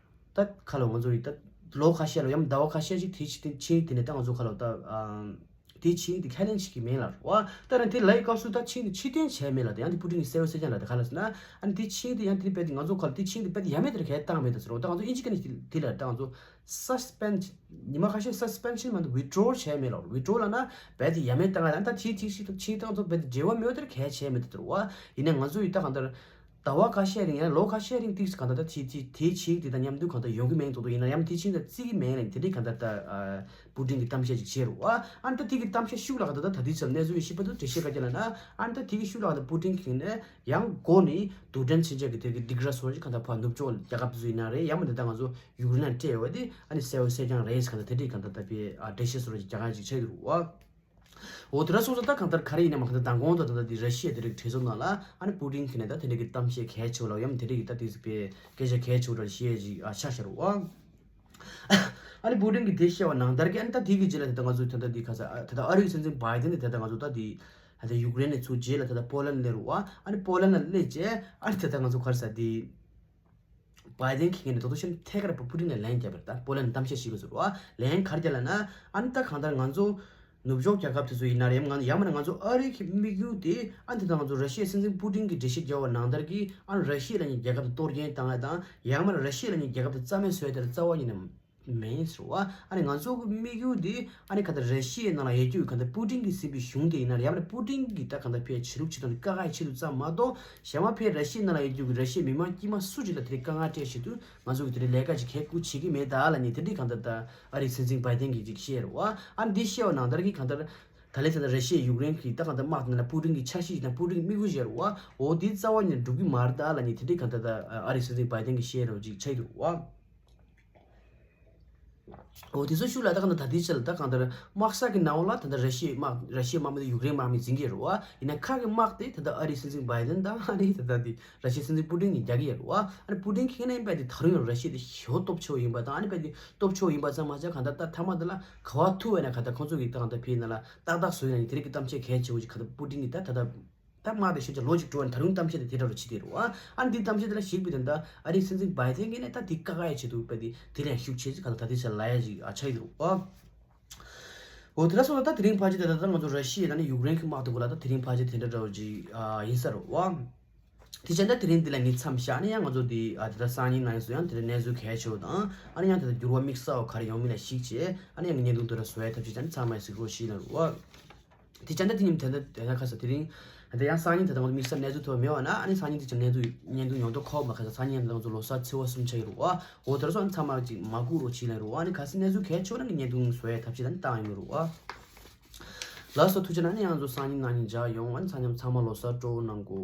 ད་ཁ་ལོ་ང་ཚོ་ཡི་ད་ལོ་ཁ་ཤས་ལ་ཡང་ཟླ་བ་ཁ་ཤས་ཤིག་དེ་ཆིངས་དེ་ནི་ད་ང་ཚོ་ཁ་ལོ་ད་ཨ། དེའི་ཆིངས་དེ་ཁས་ལེན་བྱེད་ཀྱི་མེད་ལབ་རེད་བ། ད་ནི་དེ་ལའི་སྐབས་སུ་ད་ཆིངས་དེ་ཕྱིར་འཐེན་བྱས་མེད་ལབ། དེ་ཡང་དེ་པུ་ཏིན་གྱིས་གསལ་བོ་གསལ་རྐྱང་ལབ། དེ་ག་ལབ་ཟེར་ན་ཨ་ནི་དེ་ཆིངས་དེ་ཡང་དེ་རྦད་དེ་ང་ཚོ་ག་ལ་དེ་ཆིངས་དེ་རྦད་དེ་ཡ་མེད་དེ་ར་གས་བཏང་མེད་ད་ཟེར་རོ། ད་ང་ཚོ་དབྱིན་ཇི་སྐད་ནས་དེ་ལ་ད་ང་ཚོ་suspend ཉི་མ་ཁ་ཤས་suspend ཆིངས་མ་ནི་withdraw བྱས་མེད་ལབ། withdraw ལབ་ན་རྦད་དེ་ཡ་མེད་བཏང་ང་ད་ད་དེའི་ཐིག་ཤིག་ད་ཆིངས་ད་ང་ཚོ་རྦད་དེ་འབྲེལ་བ་མེད་པ་དེ་ར་གས་བྱས་མེད་ད་ཟེར་རོ་བ། ཡིན་ན་ང་ཚོ་ཡི་ད་གང་ལྟར། ཟླ་བ་ཁ་ཤས་རིང་ཡང་ལོ་ཁ་ཤས་རིང་ཏིག་ཙམ་གང་ལྟར་ད་དེ་དེ་དེའི་ཆིངས་དེ་དང་མཉམ་དུ་གང་ལྟར་ཡོང་གི་མེད་མདོག་མདོག་ཡིན་ན་ཡང་དེའི་ཆིངས་དང་བརྩི་གི་མེད་ལ་དེ་འདྲའི་གང་ལྟར་ད་པུ་ཏིན་གྱི་གཏམ་བཤད་ཅིག་བྱས་རེད་བ། ཨ་ནི་ད་དེ་གི་གཏམ་བཤད་ཤུགས་ལ་གང་ལྟར་ད་ད་དེ་ཙམ་གནས་ཚུལ་ཡི་ཤེས་པ་དུ་འགྲེལ་བཤད་ག་རྒྱག་ལ་ན་ཨ་ནི་ད་དེ་གི་ཤུགས་ལ་གང་ལྟར་པུ་ཏིན་གྱིས་ནས་ཡང་འགོ་ནས་རྡུལ་ཕྲན་མཚོན་ཆ་གི་དེ་གི་སྡིགས་ར་སོགས་ཀྱི་གང་ལྟར་ཕར་ནུབ་ཕྱོགས་རྒྱལ་ཁབ་དེ་ཚོ་ཡིན་ན་རེད། ཡང་མིན་ད་ད་ང་ཚོ་ཡུཀ་རེན་ལ་སྤྲད་ཡོད་པ་དེ་ཨ་ནི་གསལ་བོ་གསལ་རྐྱང་རེད་གང་ལྟར་དེ་འདྲའི་གང་ལྟར་ད་དཔེ་འགྲེལ་བཤད་སོགས་ཀྱི་རྒྱ་གར་ཅིག་བྱས་ཡོད་རེད་བ། འོ་དེ་འདྲ་སོང་ཙང་ད་གང་ལྟར་ག་རེ་ཡིན་ནའང་གང་ལྟར་མདང་དགོང་དང་ད་ལྟ་འདི་ར་ཤི་ཡ་དེ་རིགས་གྲོས་ཚོགས་ནང་ལ་ཨ་ནི་པུ་ཏིན་གྱིས་ནས་ད་དེ་འདྲ་གི་གཏམ་བཤད་གལ་ཆེ་བ་ལ་ཡང་དེ་འདྲ་གི་ད་དེ་ཚོ་པའི་སྐད་ཆ་གལ་ཆེ་བ་འདྲ་བཤད་ཡ་ཅིག་ཨ་ཆགས་ཤར་བ། ཨ་ནི་པུ་ཏིན་གྱིས་དེ་བཤད་པ་ནང་ལྟར་གྱི་ཨ་ནི་ད་དེ་གི་རྗེས་ལ་ད་ལྟ་ང་ཚོ་ད་ལྟ་འདི་ག་ས་ཨ་ད་ལྟ་ཨ་རིའི་སྲིད་འཛིན་བྷའི་ཏན་དེ་ད་ལྟ་ང་ཚོ་ད་དེ་ད་ལྟ་ཡུཀ་རེན་ནས་ཚུར་རྗེས་ལ་ད་ལྟ་པོ་ལན་སླེབས་རུ་བ། ཨ་ནི་པོ་ལན་ལ་སླེབས་རྗེས་ཨ་ནི་ད་ལྟ་ང་ཚོ་ག་རེ་ཟ་དེ། བྷའི་ཏན་གྱིས་ངས་ནི་ད་དུང་ཤིན་ཐད་ཀར་པུ་ཏིན་ལ་ལན་བརྒྱབ་པ་རེད། ད་པོ་ལན་གཏམ་བཤད་ཞིག་ལ་ཟེར་བ། ལན་ག་རེ་བརྒྱབ་ལབ་ན་ཨ་ནི་ད་གང་ལྟར་ང་ཚོ་ནུབ་ཕྱོགས་རྒྱལ་ཁབ་དེ་ཚོ་ཡིན་ན་རེད། ཡང་ཡང་མིན་ན་ང་ཚོ་ཨ་རི་གི་དམིགས་ཡུལ་དེ་ཨ་ནི་ད་ང་ཚོ་ར་ཤི་ཡའི་སྲིད་འཛིན་པུ་ཏིན་གྱིས་འགྲེལ་བཤད་བརྒྱབ་པ་ནང་ལྟར་གྱི་ཨ་ནི་ར་ཤི་ཡ་ལབ་མཁན་རྒྱལ་ཁབ་དེ་གཏོར་སྐྱོན་བཏང་ཡ་དང་ཡང་མིན་ན་ར་ཤི་ཡ་ལབ་མཁན་རྒྱལ་ཁབ་དེ་རྩ་མེད་བཟོ་ཡ་དེ་ལ་རྩ་བ་ཉིད་ནས་མེད་ཟེར་བ། ཨ་ནི་ང་ཚོ་གི་དམིགས་ཡུལ་དེ་ཨ་ནི་ག་ད་ར་ཤི་ཡའི་ནང་ལ་ཡོད་རྒྱུ་ག་ད་པུ་ཏིན་གྱི་སྲིད་པའི་གཞུང་དེ་ཡིན་ན་ཡང་ན་པུ་ཏིན་གྱི་ད་ག་ད་ཕའི་ཆེ་ལུགས་ཆེ་མཐོང་དཀའ་ཁག་ཆེད་དུ་ཙམ་མ་གཏོགས་གཞན་མ་ཕའི་ར་ཤི་ཡའི་ནང་ལ་ཡོད་རྒྱུ་གི་ར་ཤི་ཡའི་མི་མང་དཀྱུས་མ་སུ་ཅིག་ལ་དེ་རིགས་དཀའ་ངལ་སྤྲད་ཆེད་དུ་ང་ཚོ་གི་དེ་རིགས་ལས་ཀ་ཅིག་གལ་དགོས་བྱེད་ཀྱི་མེད་ད་ལབ་ནས་དེ་འདྲའི་ག་ད་ད་ཨ་རིའི་སྲིད་འཛིན་བྷའི་ཏན་གྱིས་ཅིག་བཤད་རེད་བ། ཨ་ནི་འདི་བཤད་པ་ནང་ལྟར་གྱི་ག་ད་ད་ལན་ད་ད་ར་ཤི་ཡ་ཡུཀ་རེན་གྱི་ད་ག་ད་དམག་དེ་ནང་ལ་པུ་ཏིན་གྱི་འཆར་གཞི་ཞིག་དང་པུ་ཏིན་གྱི་དམིགས་ཡུལ་ཞིག་རེད་བ། འོ་དེ་རྩ་བ་ཉིད་ནས་འགྲུབ་ཀྱི་མ་རེད་ད་ལབ་ནས་དེ་འདྲའི་ག་ད་ད་ཨ་རིའི་སྲིད་འཛིན་བྷའི་ཏན་གྱིས་བཤད་རེད་བ་ཅིག་ཆགས་ཡོད་རེད་བ། འོ་དེ་ཚོ་ཤུགས་ལ་ད་གང་ལྟར་ད་ལྟའི་ཆར་ལ་ད་གང་ལྟར་དམག་ས་གི་ནང་ལ་ད་ལྟ་ར་ཤི་ཡའི་དམག་ར་ཤི་ཡའི་དམག་མི་དེ་ཡུཀ་རེན་དམག་མི་འཛིང་གི་རེད་བ། ཡིན་ན་ཁ་གི་དམག་དེ་ད་ལྟ་ཨ་རིའི་སྲིད་འཛིན་བྷའི་ཏན་དང་ཨ་ནི་ད་ལྟ་དེ་ར་ཤི་ཡའི་སྲིད་འཛིན་པུ་ཏིན་གྱིས་རྒྱག་གི་ཡོད་རེད་བ། ཨ་ནི་པུ་ཏིན་གྱིས་ནས་ཡིན་པ་དེ་ད་རུང་ཡང་ར་ཤི་ཡ་དེ་ཞེ་པོ་སྟོབས་ཆེ་བོ་ཡིན་པ་དང་ཨ་ནི་པ་དེ་སྟོབས་ཆེ་བོ་ཡིན་པ་ཙམ་མ་ཟད་གང་ལྟར་ད་མཐའ་མ་དེ་ལ་ག་བ་ཐུག་པ་ཡིན་ན་གང་ལྟར་ཁོང་ཚོ་གིས་ད་གང་ལྟར་ཕའི་ནང་ལ་ཏག་ཏག་བཟོ་ཡ་ཡིན་དེ་རིགས་ཀྱི་གཏམ་བཤད་གལ་ཆེ་བོ་ཞིག་གང་ལྟར་པུ་ཏིན་གྱིས་ད་ད་ལྟ། ད་དམག་དེ་ཤུལ་ལ་ལོ་གཅིག་འགྲོ་བ་ད་རུང་གཏམ་བཤད་དེ་དེ་འདྲ་རུ་ཕྱིན་བསྡད་རེད་བ། ཨ་ནི་འདི་གཏམ་བཤད་དེ་ལ་གཞིགས་པའི་དོན་དག་ཨ་རིའི་སྲིད་འཛིན་བྷའི་ཏན་གྱིས་ནས་ད་འདི་བཀག་ཡ་ཆེད་དུ་བས་དེ་དེ་ལ་ཡང་ཤུགས་ཆེ་ཅིག་ག་ད་ད་དེ་ཆ་ལ་ཡ་ཅིག་ཨ་ཆགས་ཡོད་རེད་བ། འོ་དེ་འདྲ་སོང་ཙང་ད་དེ་རིང་ཕལ་ཆེར་དེ་ད་ད་ང་ཚོ་ར་ཤི་ཡ་ད་ནི་ཡུཀ་རེན་གྱི་དམག་དེ་གོ་ལ་ད་དེ་རིང་ཕལ་ཆེར་དེ་འདྲ་འདྲ་བོ་ཅིག་ཨ་ཡིན་ས་རེད་བ། དེ་བྱས་ན་དེ་རིང་འདི་ལ་ངས་མཚམས་བཞག་ཨ་ནི་ཡང་ང་ཚོ་འདི་ཨ་དེ་ད་སང་ཉིན་ནང་སུ་ཡང་དེ་འདྲ་གནས་ཚུལ་གལ་ཆེ་བ་དང་ཨ་ནི་ཡང་དེ་ད་འགྱུར་བ་དམིགས་བསལ་བ་ག་རེ་ཡོང་མིན་ལ་གཞིགས་བྱས་ཨ་ནི་ཡང་བརྙན་ཐུང་དེ་འདྲ་བཟོ་ཡ་ཐབས་ཤེས་བྱས་ཨ་ནི་ཚང་མས་གཟིགས་རོགས་ཞུ་ཡིན་རེད་བ། དེ་བྱས་ན་དེ་ཉིན་དེ་འདྲ་དེ་འདྲ་ཁ་ས་དེ་རིང་། དེ་ཡང་སང་ཉིན་དེ་དང་དམིགས་བསལ་གནས་ཚུལ་ཐོན་མེད་པ་ན་ཨ་ནི་སང་ཉིན་དེ་ཆ་གནས་ཚུལ་བརྙན་ཐུང་ཡོང་མདོག་ཁ་པོ་མ་ཁ་ས་སང་ཉིན་དང་ང་ཚོ་ལོ་གསར་ཚེས་པ་གསུམ་ཆགས་ཀྱི་རེད་བ། འོ་དེ་ར་སོང་ཨ་ནི་ཚང་མ་ཅིག་མ་སྒུག་རོགས་བྱེད་ལ་རེད་བ། ཨ་ནི་ག་ས་གནས་ཚུལ་གལ་ཆེ་བ་ན་ནི་བརྙན་ཐུང་བཟོ་ཡའི་ཐབས་ཤེས་ད་ནི་བཏང་ཡོང་གི་རེད་བ། ལགས་སོ། ཐུགས་རྗེ་གནང་། ཨ་ནི་ང་ཚོ་སང་ཉིན་གནངས་ཉིན་མཇལ་ཡོང་། ཨ་ནི་ཚང་མཉམ་ཚང་མ་ལོ་གསར་སྤྲོ་བོ་གནང་གོ།